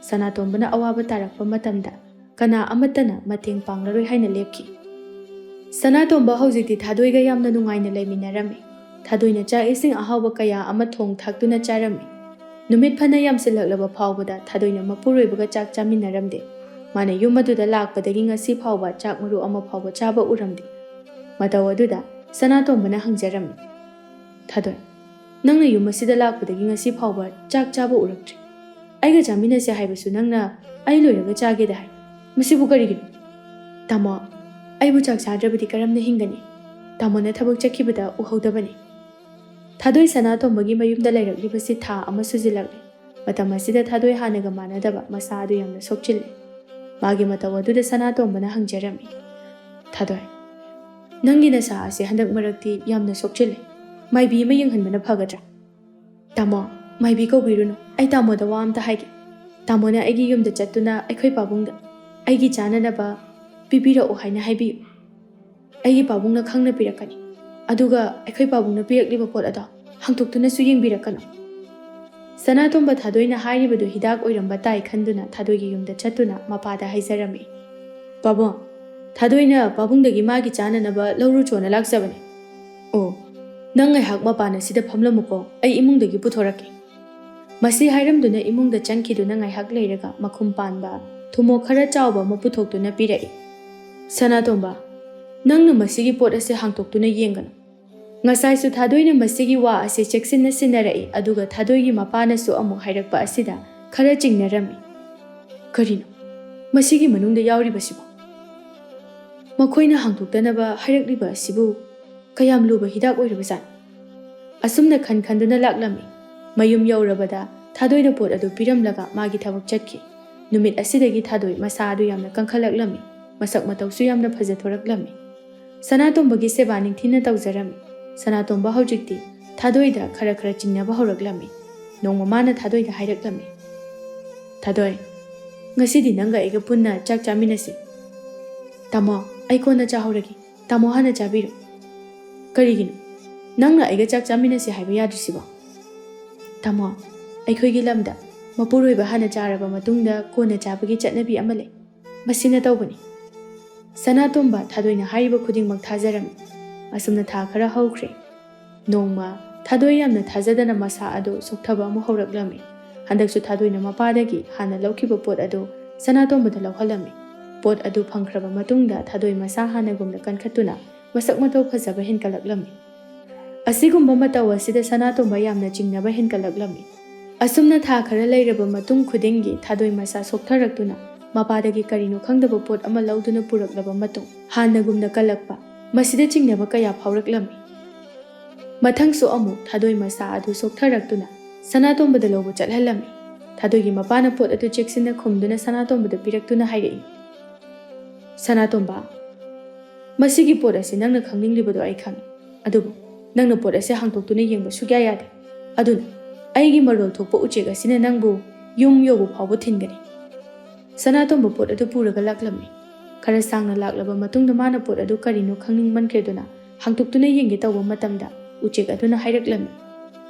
ꯁꯅꯥꯇꯣꯝꯕꯅ ꯑꯋꯥꯕ ꯇꯥꯔꯛꯄ ꯃꯇꯝꯗ ꯀꯅꯥ ꯑꯃꯠꯇꯅ ꯃꯇꯦꯡ ꯄꯥꯡꯂꯔꯣꯏ ꯍꯥꯏꯅ ꯂꯦꯞꯈꯤ꯫ ꯁꯅꯥꯇꯣꯝꯕ ꯍꯧꯖꯤꯛꯇꯤ ꯊꯥꯗꯣꯏꯒ ꯌꯥꯝꯅ ꯅꯨꯡꯉꯥꯏꯅ ꯂꯩꯃꯤꯟꯅꯔꯝꯃꯤ꯫ ꯊꯥꯗꯣꯏꯅ ꯆꯥꯛ ꯏꯁꯤꯡ ꯑꯍꯥꯎꯕ ꯀꯌꯥ ꯑꯃ ꯊꯣꯡ ꯊꯥꯛꯇꯨꯅ ꯆꯥꯔꯝꯃꯤ꯫ ꯅꯨꯃꯤꯠ ꯐꯅ ꯌꯥꯝꯁꯤꯜꯂꯛꯂꯕ ꯐꯥꯎꯕꯗ ꯊꯥꯗꯣꯏꯅ ꯃꯄꯨꯔꯣꯏꯕꯒ ꯆꯥꯛ ꯆꯥꯃꯤꯟꯅꯔꯝꯗꯦ꯫ ꯃꯥꯅ ꯌꯨꯝ ꯑꯗꯨꯗ ꯂꯥꯛꯄꯗꯒꯤ ꯉꯁꯤ ꯐꯥꯎꯕ ꯆꯥꯛ ꯃꯔꯨ ꯑꯃ ꯐꯥꯎꯕ ꯆꯥꯕ ꯎꯔꯝꯗꯦ꯫ ꯃꯇꯧ ꯑꯗꯨꯗ ꯁꯅꯥꯇꯣꯝꯕꯅ ꯍꯪꯖꯔꯝꯃꯤ, "ꯊꯥꯗꯣꯏ, ꯅꯪꯅ ꯌꯨꯝ ꯑꯁꯤꯗ ꯂꯥꯛꯄꯗꯒꯤ ꯉꯁꯤ ꯐꯥꯎꯕ ꯆꯥꯛ ꯆꯥꯕ ꯎꯔꯛꯇ꯭ꯔꯤ꯫ ꯑꯩꯒ ꯆꯥꯃꯤꯟꯅꯁꯦ ꯍꯥꯏꯕꯁꯨ ꯅꯪꯅ ꯑꯩ ꯂꯣꯏꯔꯒ ꯆꯥꯒꯦꯗ ꯍꯥꯏ꯫ ꯃꯁꯤꯕꯨ ꯀꯔꯤꯒꯤꯅꯣ?" "ꯇꯥꯃꯣ, ꯑꯩꯕꯨ ꯆꯥꯛ ꯆꯥꯗ꯭ꯔꯕꯗꯤ ꯀꯔꯝꯅ ꯍꯤꯡꯒꯅꯤ? ꯇꯥꯃꯣꯅ ꯊꯕꯛ ꯆꯠꯈꯤꯕꯗ ꯎꯍꯧꯗꯕꯅꯤ꯫" ꯊꯥꯗꯣꯏ ꯁꯅꯥꯇꯣꯝꯕꯒꯤ ꯃꯌꯨꯝꯗ ꯂꯩꯔꯛꯂꯤꯕꯁꯤ ꯊꯥ ꯑꯃ ꯁꯨꯖꯤꯜꯂꯛꯂꯦ꯫ ꯃꯇꯝ ꯑꯁꯤꯗ ꯊꯥꯗꯣꯏ ꯍꯥꯟꯅꯒ ꯃꯥꯟꯅꯗꯕ ꯃꯁꯥ ꯑꯗꯨ ꯌꯥꯝꯅ ꯁꯣꯛꯆꯤꯜꯂꯦ꯫ ꯃꯥꯒꯤ ꯃꯇꯧ ꯑꯗꯨꯗ ꯁꯅꯥꯇꯣꯝꯕꯅ ꯍꯪꯖꯔꯝꯃꯤ, "ꯊꯥꯗꯣꯏ, ꯅꯪꯒꯤ ꯅꯁꯥ ꯑꯁꯤ ꯍꯟꯗꯛ ꯃꯔꯛꯇꯤ ꯌꯥꯝꯅ ꯁꯣꯛꯆꯤꯜꯂꯦ꯫ ꯃꯥꯏꯕꯤ ꯑꯃ ꯌꯦꯡꯍꯟꯕꯅ ꯐꯒꯗ꯭ꯔꯥ?" "ꯇꯥꯃꯣ, ꯃꯥꯏꯕꯤ ꯀꯧꯕꯤꯔꯨꯅꯨ꯫ ꯑꯩ ꯇꯥꯃꯣꯗ ꯋꯥ ꯑꯝꯇ ꯍꯥꯏꯒꯦ꯫ ꯇꯥꯃꯣꯅ ꯑꯩꯒꯤ ꯌꯨꯝꯗ ꯆꯠꯇꯨꯅ ꯑꯩꯈꯣꯏ ꯄꯥꯕꯨꯡꯗ ꯑꯩꯒꯤ ꯆꯥꯅꯅꯕ ꯄꯤꯕꯤꯔꯛꯎ ꯍꯥꯏꯅ ꯍꯥꯏꯕꯤꯌꯨ꯫ ꯑꯩꯒꯤ ꯄꯥꯕꯨꯡꯅ ꯈꯪꯅ ꯄꯤꯔꯛꯀꯅꯤ꯫ ꯑꯗꯨꯒ ꯑꯩꯈꯣꯏ ꯄꯥꯕꯨꯡꯅ ꯄꯤꯔꯛꯂꯤꯕ ꯄꯣꯠ ꯑꯗꯣ ꯍꯥꯡꯗꯣꯛꯇꯨꯅꯁꯨ ꯌꯦꯡꯕꯤꯔꯛꯀꯅꯨ꯫" ꯁꯅꯥꯇꯣꯝꯕ ꯊꯥꯗꯣꯏꯅ ꯍꯥꯏꯔꯤꯕꯗꯨ ꯍꯤꯗꯥꯛ ꯑꯣꯏꯔꯝꯕ ꯇꯥꯏ ꯈꯟꯗꯨꯅ ꯊꯥꯗꯣꯏꯒꯤ ꯌꯨꯝꯗ ꯆꯠꯇꯨꯅ ꯃꯄꯥꯗ ꯍꯥꯏꯖꯔꯝꯃꯤ, "ꯄꯥꯕꯨꯡ, ꯊꯥꯗꯣꯏꯅ ꯄꯥꯕꯨꯡꯗꯒꯤ ꯃꯥꯒꯤ ꯆꯥꯅꯅꯕ ꯂꯧꯔꯨ ꯆꯣꯅ ꯂꯥꯛꯆꯕꯅꯤ꯫ ꯑꯣ, ꯅꯪ ꯉꯥꯏꯍꯥꯛ ꯃꯄꯥꯟ ꯑꯁꯤꯗ ꯐꯝꯂꯝꯃꯨꯀꯣ, ꯑꯩ ꯏꯃꯨꯡꯗꯒꯤ ꯄꯨꯊꯣꯔꯛꯀꯦ꯫" ꯃꯁꯤ ꯍꯥꯏꯔꯝꯗꯨꯅ ꯏꯃꯨꯡꯗ ꯆꯪꯈꯤꯗꯨꯅ ꯉꯥꯏꯍꯥꯛ ꯂꯩꯔꯒ ꯃꯈꯨꯝ ꯄꯥꯟꯕ ꯊꯨꯝꯃꯣꯛ ꯈꯔ ꯆꯥꯎꯕ ꯑꯃ ꯄꯨꯊꯣꯛꯇꯨꯅ ꯄꯤꯔꯛꯏ꯫ "ꯁꯅꯥꯇꯣꯝꯕ, ꯅꯪꯅ ꯃꯁꯤꯒꯤ ꯄꯣꯠ ꯑꯁꯤ ꯍꯥꯡꯇꯣꯛꯇꯨꯅ ꯌꯦꯡꯒꯅꯨ꯫" ꯉꯁꯥꯏꯁꯨ ꯊꯥꯗꯣꯏꯅ ꯃꯁꯤꯒꯤ ꯋꯥ ꯑꯁꯤ ꯆꯦꯛꯁꯤꯟꯅ ꯁꯤꯟꯅꯔꯛꯏ, ꯑꯗꯨꯒ ꯊꯥꯗꯣꯏꯒꯤ ꯃꯄꯥꯅꯁꯨ ꯑꯃꯨꯛ ꯍꯥꯏꯔꯛꯄ ꯑꯁꯤꯗ ꯈꯔ ꯆꯤꯡꯅꯔꯝꯃꯤ꯫ "ꯀꯔꯤꯅꯣ ꯃꯁꯤꯒꯤ ꯃꯅꯨꯡꯗ ꯌꯥꯎꯔꯤꯕꯁꯤꯕꯣ? ꯃꯈꯣꯏꯅ ꯍꯥꯡꯗꯣꯛꯇꯅꯕ ꯍꯥꯏꯔꯛꯂꯤꯕ ꯑꯁꯤꯕꯨ ꯀꯌꯥꯝ ꯂꯨꯕ ꯍꯤꯗꯥꯛ ꯑꯣꯏꯔꯕꯖꯥꯠꯅꯣ?" ꯑꯁꯨꯝꯅ ꯈꯟ ꯈꯟꯗꯨꯅ ꯂꯥꯛꯂꯝꯃꯤ꯫ ꯃꯌꯨꯝ ꯌꯧꯔꯕꯗ ꯊꯥꯗꯣꯏꯅ ꯄꯣꯠ ꯑꯗꯨ ꯄꯤꯔꯝꯂꯒ ꯃꯥꯒꯤ ꯊꯕꯛ ꯆꯠꯈꯤ꯫ ꯅꯨꯃꯤꯠ ꯑꯁꯤꯗꯒꯤ ꯊꯥꯗꯣꯏ ꯃꯁꯥ ꯑꯗꯨ ꯌꯥꯝꯅ ꯀꯟꯈꯠꯂꯛꯂꯝꯃꯤ꯫ ꯃꯁꯛ ꯃꯇꯧꯁꯨ ꯌꯥꯝꯅ ꯐꯖꯊꯣꯔꯛꯂꯝꯃꯤ꯫ ꯁꯅꯥꯇꯣꯝꯕꯒꯤ ꯁꯦꯕꯥ ꯅꯤꯡꯊꯤꯅ ꯇꯧꯖꯔꯝꯃꯤ꯫ ꯁꯅꯥꯇꯣꯝꯕ ꯍꯧꯖꯤꯛꯇꯤ ꯊꯥꯗꯣꯏꯗ ꯈꯔ ꯈꯔ ꯆꯤꯡꯅꯕ ꯍꯧꯔꯛꯂꯝꯃꯤ꯫ ꯅꯣꯡꯃ ꯃꯥꯅ ꯊꯥꯗꯣꯏꯗ ꯍꯥꯏꯔꯛꯂꯝꯃꯤ, "ꯊꯥꯗꯣꯏ, ꯉꯁꯤꯗꯤ ꯅꯪꯒ ꯑꯩꯒ ꯄꯨꯟꯅ ꯆꯥꯛ ꯆꯥꯃꯤꯟꯅꯁꯤ꯫" "ꯇꯥꯃꯣ, ꯑꯩ ꯀꯣꯟꯅ ꯆꯥꯍꯧꯔꯒꯦ꯫ ꯇꯥꯃꯣ ꯍꯥꯟꯅ ꯆꯥꯕꯤꯔꯣ꯫" "ꯀꯔꯤꯒꯤꯅꯣ ꯅꯪꯅ ꯑꯩꯒ ꯆꯥꯛ ꯆꯥꯃꯤꯟꯅꯁꯤ ꯍꯥꯏꯕ ꯌꯥꯗ꯭ꯔꯤꯁꯤꯕꯣ?" "ꯇꯥꯃꯣ, ꯑꯩꯈꯣꯏꯒꯤ ꯂꯝꯗ ꯃꯄꯨꯔꯣꯏꯕ ꯍꯥꯟꯅ ꯆꯥꯔꯕ ꯃꯇꯨꯡꯗ ꯀꯣꯟꯅ ꯆꯥꯕꯒꯤ ꯆꯠꯅꯕꯤ ꯑꯃ ꯂꯩ꯫ ꯃꯁꯤꯅ ꯇꯧꯕꯅꯤ꯫" ꯁꯅꯥꯇꯣꯝꯕ ꯊꯥꯗꯣꯏꯅ ꯍꯥꯏꯔꯤꯕ ꯈꯨꯗꯤꯡꯃꯛ ꯊꯥꯖꯔꯝꯃꯤ꯫ ꯑꯁꯨꯝꯅ ꯊꯥ ꯈꯔ ꯍꯧꯈ꯭ꯔꯦ꯫ ꯅꯣꯡꯃ ꯊꯥꯗꯣꯏ ꯌꯥꯝꯅ ꯊꯥꯖꯗꯅ ꯃꯁꯥ ꯑꯗꯨ ꯁꯣꯛꯊꯕ ꯑꯃ ꯍꯧꯔꯛꯂꯝꯃꯤ꯫ ꯍꯟꯗꯛꯁꯨ ꯊꯥꯗꯣꯏꯅ ꯃꯄꯥꯗꯒꯤ ꯍꯥꯟꯅ ꯂꯧꯈꯤꯕ ꯄꯣꯠ ꯑꯗꯨ ꯁꯅꯥꯇꯣꯝꯕꯗ ꯂꯧꯍꯜꯂꯝꯃꯤ꯫ ꯄꯣꯠ ꯑꯗꯨ ꯐꯪꯈ꯭ꯔꯕ ꯃꯇꯨꯡꯗ ꯊꯥꯗꯣꯏ ꯃꯁꯥ ꯍꯥꯟꯅꯒꯨꯝꯅ ꯀꯟꯈꯠꯇꯨꯅ ꯃꯁꯛ ꯃꯇꯧ ꯐꯖꯕ ꯍꯦꯟꯒꯠꯂꯛꯂꯝꯃꯤ꯫ ꯑꯁꯤꯒꯨꯝꯕ ꯃꯇꯧ ꯑꯁꯤꯗ ꯁꯅꯥꯇꯣꯝꯕ ꯌꯥꯝꯅ ꯆꯤꯡꯅꯕ ꯍꯦꯟꯒꯠꯂꯛꯂꯝꯃꯤ꯫ ꯑꯁꯨꯝꯅ ꯊꯥ ꯈꯔ ꯂꯩꯔꯕ ꯃꯇꯨꯡ ꯈꯨꯗꯤꯡꯒꯤ ꯊꯥꯗꯣꯏ ꯃꯁꯥ ꯁꯣꯛꯊꯔꯛꯇꯨꯅ ꯃꯄꯥꯗꯒꯤ ꯀꯔꯤꯅꯣ ꯈꯪꯗꯕ ꯄꯣꯠ ꯑꯃ ꯂꯧꯗꯨꯅ ꯄꯨꯔꯛꯂꯕ ꯃꯇꯨꯡ ꯍꯥꯟꯅꯒꯨꯝꯅ ꯀꯜꯂꯛꯄ, ꯃꯁꯤꯗ ꯆꯤꯡꯅꯕ ꯀꯌꯥ ꯐꯥꯎꯔꯛꯂꯝꯃꯤ꯫ ꯃꯊꯪꯁꯨ ꯑꯃꯨꯛ ꯊꯥꯗꯣꯏ ꯃꯁꯥ ꯑꯗꯨ ꯁꯣꯛꯊꯔꯛꯇꯨꯅ ꯁꯅꯥꯇꯣꯝꯕꯗ ꯂꯧꯕ ꯆꯠꯍꯜꯂꯝꯃꯤ꯫ ꯊꯥꯗꯣꯏꯒꯤ ꯃꯄꯥꯅ ꯄꯣꯠ ꯑꯗꯨ ꯆꯦꯛꯁꯤꯟꯅ ꯈꯨꯝꯗꯨꯅ ꯁꯅꯥꯇꯣꯝꯕꯗ ꯄꯤꯔꯛꯇꯨꯅ ꯍꯥꯏꯔꯛꯏ, "ꯁꯅꯥꯇꯣꯝꯕ, ꯃꯁꯤꯒꯤ ꯄꯣꯠ ꯑꯁꯤ ꯅꯪꯅ ꯈꯪꯅꯤꯡꯂꯤꯕꯗꯣ ꯑꯩ ꯈꯪꯏ꯫ ꯑꯗꯨꯕꯨ ꯅꯪꯅ ꯄꯣꯠ ꯑꯁꯤ ꯍꯥꯡꯗꯣꯛꯇꯨꯅ ꯌꯦꯡꯕ ꯁꯨꯛꯌꯥ ꯌꯥꯗꯦ꯫ ꯑꯗꯨꯅ ꯑꯩꯒꯤ ꯃꯔꯣꯜ ꯊꯣꯛꯄ ꯎꯆꯦꯛ ꯑꯁꯤꯅ ꯅꯪꯕꯨ ꯌꯨꯝ ꯌꯧꯕ ꯐꯥꯎꯕ ꯊꯤꯟꯒꯅꯤ꯫" ꯁꯅꯥꯇꯣꯝꯕ ꯄꯣꯠ ꯑꯗꯨ ꯄꯨꯔꯒ ꯂꯥꯛꯂꯝꯃꯤ꯫ ꯈꯔ ꯁꯥꯡꯅ ꯂꯥꯛꯂꯕ ꯃꯇꯨꯡꯗ ꯃꯥꯅ ꯄꯣꯠ ꯑꯗꯨ ꯀꯔꯤꯅꯣ ꯈꯪꯅꯤꯡꯃꯟꯈ꯭ꯔꯦꯗꯨꯅ ꯍꯥꯡꯗꯣꯛꯇꯨꯅ ꯌꯦꯡꯒꯦ ꯇꯧꯕ ꯃꯇꯝꯗ ꯎꯆꯦꯛ ꯑꯗꯨꯅ ꯍꯥꯏꯔꯛꯂꯝꯃꯤ,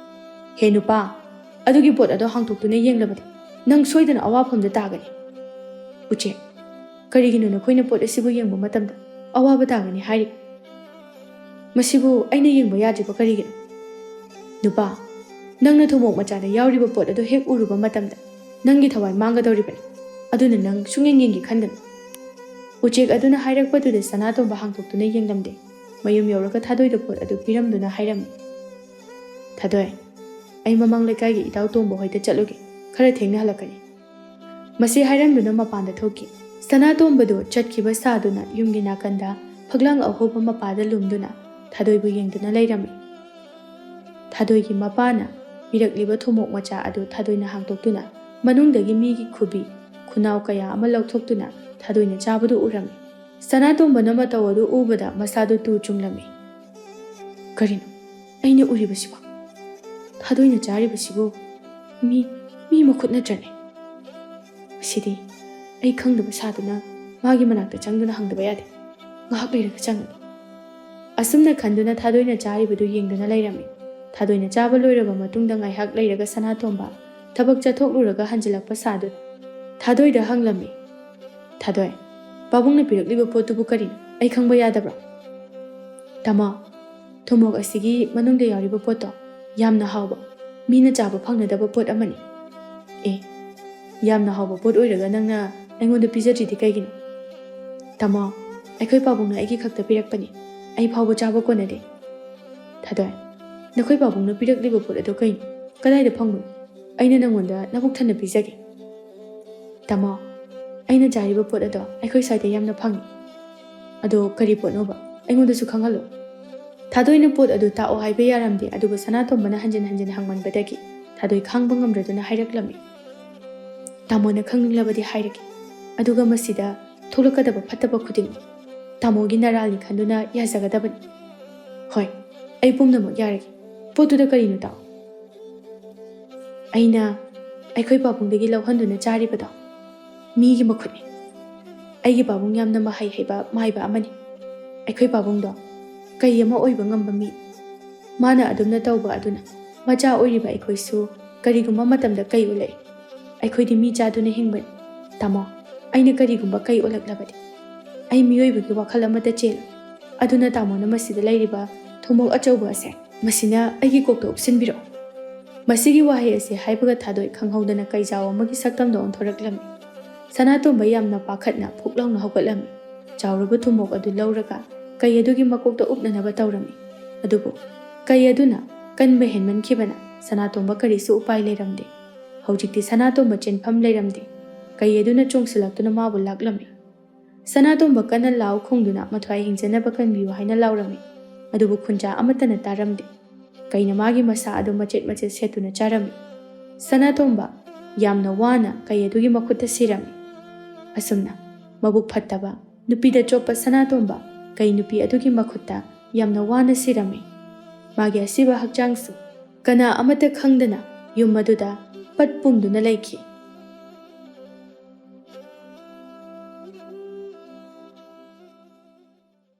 "ꯍꯦ ꯅꯨꯄꯥ, ꯑꯗꯨꯒꯤ ꯄꯣꯠ ꯑꯗꯨ ꯍꯥꯡꯗꯣꯛꯇꯨꯅ ꯌꯦꯡꯂꯕꯗꯤ ꯅꯪ ꯁꯣꯏꯗꯅ ꯑꯋꯥꯐꯝꯗ ꯇꯥꯒꯅꯤ꯫" ꯎꯆꯦꯛ, "ꯀꯔꯤꯒꯤꯅꯣ ꯅꯈꯣꯏꯅ ꯄꯣꯠ ꯑꯁꯤꯕꯨ ꯌꯦꯡꯕ ꯃꯇꯝꯗ ꯑꯋꯥꯕ ꯇꯥꯒꯅꯤ ꯍꯥꯏꯔꯤ? ꯃꯁꯤꯕꯨ ꯑꯩꯅ ꯌꯦꯡꯕ ꯌꯥꯗ꯭ꯔꯤꯕ ꯀꯔꯤꯒꯤꯅꯣ?" ꯅꯨꯄꯥ, "ꯅꯪꯅ ꯊꯨꯝꯃꯣꯛ ꯃꯆꯥꯗ ꯌꯥꯎꯔꯤꯕ ꯄꯣꯠ ꯑꯗꯨ ꯍꯦꯛ ꯎꯔꯨꯕ ꯃꯇꯝꯗ ꯅꯪꯒꯤ ꯊꯋꯥꯏ ꯃꯥꯡꯒꯗꯧꯔꯤꯕꯅꯤ꯫ ꯑꯗꯨꯅ ꯅꯪ ꯁꯨꯡꯌꯦꯡ ꯌꯦꯡꯒꯦ ꯈꯟꯒꯅꯨ꯫" ꯎꯆꯦꯛ ꯑꯗꯨꯅ ꯍꯥꯏꯔꯛꯄꯗꯨꯗ ꯁꯅꯥꯇꯣꯝꯕ ꯍꯥꯡꯗꯣꯛꯇꯨꯅ ꯌꯦꯡꯂꯝꯗꯦ꯫ ꯃꯌꯨꯝ ꯌꯧꯔꯒ ꯊꯥꯗꯣꯏꯗ ꯄꯣꯠ ꯑꯗꯨ ꯄꯤꯔꯝꯗꯨꯅ ꯍꯥꯏꯔꯝꯃꯤ, "ꯊꯥꯗꯣꯏ, ꯑꯩ ꯃꯃꯥꯡ ꯂꯩꯀꯥꯏꯒꯤ ꯏꯇꯥꯎ ꯇꯣꯝꯕ ꯍꯣꯏꯗ ꯆꯠꯂꯨꯒꯦ꯫ ꯈꯔ ꯊꯦꯡꯅ ꯍꯜꯂꯛꯀꯅꯤ꯫" ꯃꯁꯤ ꯍꯥꯏꯔꯝꯗꯨꯅ ꯃꯄꯥꯟꯗ ꯊꯣꯛꯈꯤ꯫ ꯁꯅꯥꯇꯣꯝꯕꯗꯨ ꯆꯠꯈꯤꯕ ꯁꯥꯗꯨꯅ ꯌꯨꯝꯒꯤ ꯅꯥꯀꯟꯗ ꯐꯛꯂꯥꯡ ꯑꯍꯣꯕ ꯃꯄꯥꯗ ꯂꯨꯝꯗꯨꯅ ꯊꯥꯗꯣꯏꯕꯨ ꯌꯦꯡꯗꯨꯅ ꯂꯩꯔꯝꯃꯤ꯫ ꯊꯥꯗꯣꯏꯒꯤ ꯃꯄꯥꯅ ꯄꯤꯔꯛꯂꯤꯕ ꯊꯨꯝꯃꯣꯛ ꯃꯆꯥ ꯑꯗꯨ ꯊꯥꯗꯣꯏꯅ ꯍꯥꯡꯗꯣꯛꯇꯨꯅ ꯃꯅꯨꯡꯗꯒꯤ ꯃꯤꯒꯤ ꯈꯨꯕꯤ, ꯈꯨꯅꯥꯎ ꯀꯌꯥ ꯑꯃ ꯂꯧꯊꯣꯛꯇꯨꯅ ꯊꯥꯗꯣꯏꯅ ꯆꯥꯕꯗꯨ ꯎꯔꯝꯃꯤ꯫ ꯁꯅꯥꯇꯣꯝꯕꯅ ꯃꯇꯧ ꯑꯗꯨ ꯎꯕꯗ ꯃꯁꯥꯗꯨ ꯇꯨ ꯆꯨꯡꯂꯝꯃꯤ꯫ "ꯀꯔꯤꯅꯣ ꯑꯩꯅ ꯎꯔꯤꯕꯁꯤꯕꯣ? ꯊꯥꯗꯣꯏꯅ ꯆꯥꯔꯤꯕꯁꯤꯕꯨ ꯃꯤ, ꯃꯤ ꯃꯈꯨꯠ ꯅꯠꯇ꯭ꯔꯅꯦ? ꯃꯁꯤꯗꯤ ꯑꯩ ꯈꯪꯗꯕ ꯁꯥꯗꯨꯅ ꯃꯥꯒꯤ ꯃꯅꯥꯛꯇ ꯆꯪꯗꯨꯅ ꯍꯪꯗꯕ ꯌꯥꯗꯦ꯫ ꯉꯥꯏꯍꯥꯛ ꯂꯩꯔꯒ ꯆꯪꯉꯒꯦ꯫" ꯑꯁꯨꯝꯅ ꯈꯟꯗꯨꯅ ꯊꯥꯗꯣꯏꯅ ꯆꯥꯔꯤꯕꯗꯨ ꯌꯦꯡꯗꯨꯅ ꯂꯩꯔꯝꯃꯤ꯫ ꯊꯥꯗꯣꯏꯅ ꯆꯥꯕ ꯂꯣꯏꯔꯕ ꯃꯇꯨꯡꯗ ꯉꯥꯏꯍꯥꯛ ꯂꯩꯔꯒ ꯁꯅꯥꯇꯣꯝꯕ ꯊꯕꯛ ꯆꯠꯊꯣꯛꯂꯨꯔꯒ ꯍꯟꯖꯤꯜꯂꯛꯄ ꯁꯥꯗꯨꯅ ꯊꯥꯗꯣꯏꯗ ꯍꯪꯂꯝꯃꯤ, "ꯊꯥꯗꯣꯏ, "ꯄꯥꯕꯨꯡꯅ ꯄꯤꯔꯛꯂꯤꯕ ꯄꯣꯠꯇꯨꯕꯨ ꯀꯔꯤꯅꯣ? ꯑꯩ ꯈꯪꯕ ꯌꯥꯗꯕ꯭ꯔꯣ?" "ꯇꯥꯃꯣ, ꯊꯨꯝꯃꯣꯛ ꯑꯁꯤꯒꯤ ꯃꯅꯨꯡꯗ ꯌꯥꯎꯔꯤꯕ ꯄꯣꯠꯇꯣ ꯌꯥꯝꯅ ꯍꯥꯎꯕ, ꯃꯤꯅ ꯆꯥꯕ ꯐꯪꯅꯗꯕ ꯄꯣꯠ ꯑꯃꯅꯤ꯫" "ꯑꯦ, ꯌꯥꯝꯅ ꯍꯥꯎꯕ ꯄꯣꯠ ꯑꯣꯏꯔꯒ ꯅꯪꯅ ꯑꯩꯉꯣꯟꯗ ꯄꯤꯖꯗ꯭ꯔꯤꯗꯤ ꯀꯩꯒꯤꯅꯣ?" "ꯇꯥꯃꯣ, ꯑꯩꯈꯣꯏ ꯄꯥꯕꯨꯡꯅ ꯑꯩꯒꯤ ꯈꯛꯇ ꯄꯤꯔꯛꯄꯅꯤ꯫ ꯑꯩ ꯐꯥꯎꯕ ꯆꯥꯕ ꯀꯣꯟꯅꯗꯦ꯫" "ꯊꯥꯗꯣꯏ, ꯅꯈꯣꯏ ꯄꯥꯕꯨꯡꯅ ꯄꯤꯔꯛꯂꯤꯕ ꯄꯣꯠ ꯑꯗꯨ ꯀꯩꯅꯣ? ꯀꯗꯥꯏꯗ ꯐꯪꯕꯅꯣ? ꯑꯩꯅ ꯅꯪꯉꯣꯟꯗ ꯅꯕꯨꯛ ꯊꯟꯅ ꯄꯤꯖꯒꯦ꯫" "ꯇꯥꯃꯣ, ꯑꯩꯅ ꯆꯥꯔꯤꯕ ꯄꯣꯠ ꯑꯗꯣ ꯑꯩꯈꯣꯏ ꯁ꯭ꯋꯥꯏꯗ ꯌꯥꯝꯅ ꯐꯪꯉꯤ꯫" "ꯑꯗꯣ ꯀꯔꯤ ꯄꯣꯠꯅꯣꯕ? ꯑꯩꯉꯣꯟꯗꯁꯨ ꯈꯪꯍꯜꯂꯣ꯫" ꯊꯥꯗꯣꯏꯅ ꯄꯣꯠ ꯑꯗꯨ ꯇꯥꯛꯑꯣ ꯍꯥꯏꯕ ꯌꯥꯔꯝꯗꯦ, ꯑꯗꯨꯕꯨ ꯁꯅꯥꯇꯣꯝꯕꯅ ꯍꯟꯖꯤꯟ ꯍꯟꯖꯤꯟ ꯍꯪꯃꯟꯕꯗꯒꯤ ꯊꯥꯗꯣꯏ ꯈꯥꯡꯕ ꯉꯝꯗ꯭ꯔꯗꯨꯅ ꯍꯥꯏꯔꯛꯂꯝꯃꯤ꯫ "ꯇꯥꯃꯣꯅ ꯈꯪꯅꯤꯡꯂꯕꯗꯤ ꯍꯥꯏꯔꯒꯦ, ꯑꯗꯨꯒ ꯃꯁꯤꯗ ꯊꯣꯛꯂꯛꯀꯗꯕ ꯐꯠꯇꯕ ꯈꯨꯗꯤꯡꯃꯛ ꯇꯥꯃꯣꯒꯤ ꯅꯔꯥꯜꯅꯤ ꯈꯟꯗꯨꯅ ꯌꯥꯖꯒꯗꯕꯅꯤ꯫" "ꯍꯣꯏ, ꯑꯩ ꯄꯨꯝꯅꯃꯛ ꯌꯥꯔꯒꯦ꯫ ꯄꯣꯠꯇꯨꯗ ꯀꯔꯤꯅꯣ ꯇꯥꯛꯑꯣ꯫" "ꯑꯩꯅ ꯑꯩꯈꯣꯏ ꯄꯥꯕꯨꯡꯗꯒꯤ ꯂꯧꯍꯟꯗꯨꯅ ꯆꯥꯔꯤꯕꯗꯣ ꯃꯤꯒꯤ ꯃꯈꯨꯠꯅꯤ꯫ ꯑꯩꯒꯤ ꯄꯥꯕꯨꯡ ꯌꯥꯝꯅ ꯃꯍꯩ ꯍꯩꯕ ꯃꯥꯏꯕ ꯑꯃꯅꯤ꯫ ꯑꯩꯈꯣꯏ ꯄꯥꯕꯨꯡꯗꯣ ꯀꯩ ꯑꯃ ꯑꯣꯏꯕ ꯉꯝꯕ ꯃꯤ꯫ ꯃꯥꯅ ꯑꯗꯨꯝꯅ ꯇꯧꯕ ꯑꯗꯨꯅ ꯃꯆꯥ ꯑꯣꯏꯔꯤꯕ ꯑꯩꯈꯣꯏꯁꯨ ꯀꯔꯤꯒꯨꯝꯕ ꯃꯇꯝꯗ ꯀꯩ ꯑꯣꯜꯂꯛꯏ꯫ ꯑꯩꯈꯣꯏꯗꯤ ꯃꯤ ꯆꯥꯗꯨꯅ ꯍꯤꯡꯕꯅꯤ꯫ ꯇꯥꯃꯣ, ꯑꯩꯅ ꯀꯔꯤꯒꯨꯝꯕ ꯀꯩ ꯑꯣꯜꯂꯛꯂꯕꯗꯤ ꯑꯩ ꯃꯤꯑꯣꯏꯕꯒꯤ ꯋꯥꯈꯜ ꯑꯃꯠꯇ ꯆꯦꯜꯂꯤ꯫ ꯑꯗꯨꯅ ꯇꯥꯃꯣꯅ ꯃꯁꯤꯗ ꯂꯩꯔꯤꯕ ꯊꯨꯝꯃꯣꯛ ꯑꯆꯧꯕ ꯑꯁꯦ, ꯃꯁꯤꯅ ꯑꯩꯒꯤ ꯀꯣꯛꯇ ꯎꯞꯁꯤꯟꯕꯤꯔꯛꯑꯣ꯫" ꯃꯁꯤꯒꯤ ꯋꯥꯍꯩ ꯑꯁꯤ ꯍꯥꯏꯕꯒ ꯊꯥꯗꯣꯏ ꯈꯪꯍꯧꯗꯅ ꯀꯩꯖꯥꯎ ꯑꯃꯒꯤ ꯁꯛꯇꯝꯗ ꯑꯣꯟꯊꯣꯔꯛꯂꯝꯃꯤ꯫ ꯁꯅꯥꯇꯣꯝꯕ ꯌꯥꯝꯅ ꯄꯥꯈꯠꯅ ꯐꯨꯛ ꯂꯥꯎꯅ ꯍꯧꯒꯠꯂꯝꯃꯤ꯫ ꯆꯥꯎꯔꯕ ꯊꯨꯝꯃꯣꯛ ꯑꯗꯨ ꯂꯧꯔꯒ ꯀꯩ ꯑꯗꯨꯒꯤ ꯃꯀꯣꯛꯇ ꯎꯞꯅꯅꯕ ꯇꯧꯔꯝꯃꯤ꯫ ꯑꯗꯨꯕꯨ ꯀꯩ ꯑꯗꯨꯅ ꯀꯟꯕ ꯍꯦꯟꯃꯟꯈꯤꯕꯅ ꯁꯅꯥꯇꯣꯝꯕ ꯀꯔꯤꯁꯨ ꯎꯄꯥꯏ ꯂꯩꯔꯝꯗꯦ꯫ ꯍꯧꯖꯤꯛꯇꯤ ꯁꯅꯥꯇꯣꯝꯕ ꯆꯦꯟꯐꯝ ꯂꯩꯔꯝꯗꯦ꯫ ꯀꯩ ꯑꯗꯨꯅ ꯆꯣꯡꯁꯤꯜꯂꯛꯇꯨꯅ ꯃꯥꯕꯨ ꯂꯥꯛꯂꯝꯃꯤ꯫ ꯁꯅꯥꯇꯣꯝꯕ ꯀꯟꯅ ꯂꯥꯎ ꯈꯣꯡꯗꯨꯅ ꯃꯊ꯭ꯋꯥꯏ ꯍꯤꯡꯖꯅꯕ ꯀꯟꯕꯤꯌꯨ ꯍꯥꯏꯅ ꯂꯥꯎꯔꯝꯃꯤ꯫ ꯑꯗꯨꯕꯨ ꯈꯨꯟꯖꯥ ꯑꯃꯠꯇꯅ ꯇꯥꯔꯝꯗꯦ꯫ ꯀꯩꯅ ꯃꯥꯒꯤ ꯃꯁꯥ ꯑꯗꯨ ꯃꯆꯦꯠ ꯃꯆꯦꯠ ꯁꯦꯠꯇꯨꯅ ꯆꯥꯔꯝꯃꯤ꯫ ꯁꯅꯥꯇꯣꯝꯕ ꯌꯥꯝꯅ ꯋꯥꯅ ꯀꯩ ꯑꯗꯨꯒꯤ ꯃꯈꯨꯠꯇ ꯁꯤꯔꯝꯃꯤ꯫ ꯑꯁꯨꯝꯅ ꯃꯕꯨꯛ ꯐꯠꯇꯕ, ꯅꯨꯄꯤꯗ ꯆꯣꯞꯄ ꯁꯅꯥꯇꯣꯝꯕ ꯀꯩ ꯅꯨꯄꯤ ꯑꯗꯨꯒꯤ ꯃꯈꯨꯠꯇ ꯌꯥꯝꯅ ꯋꯥꯅ ꯁꯤꯔꯝꯃꯤ꯫ ꯃꯥꯒꯤ ꯑꯁꯤꯕ ꯍꯛꯆꯥꯡꯁꯨ ꯀꯅꯥ ꯑꯃꯠꯇ ꯈꯪꯗꯅ ꯌꯨꯝ ꯑꯗꯨꯗ ꯄꯠ ꯄꯨꯝꯗꯨꯅ ꯂꯩꯈꯤ꯫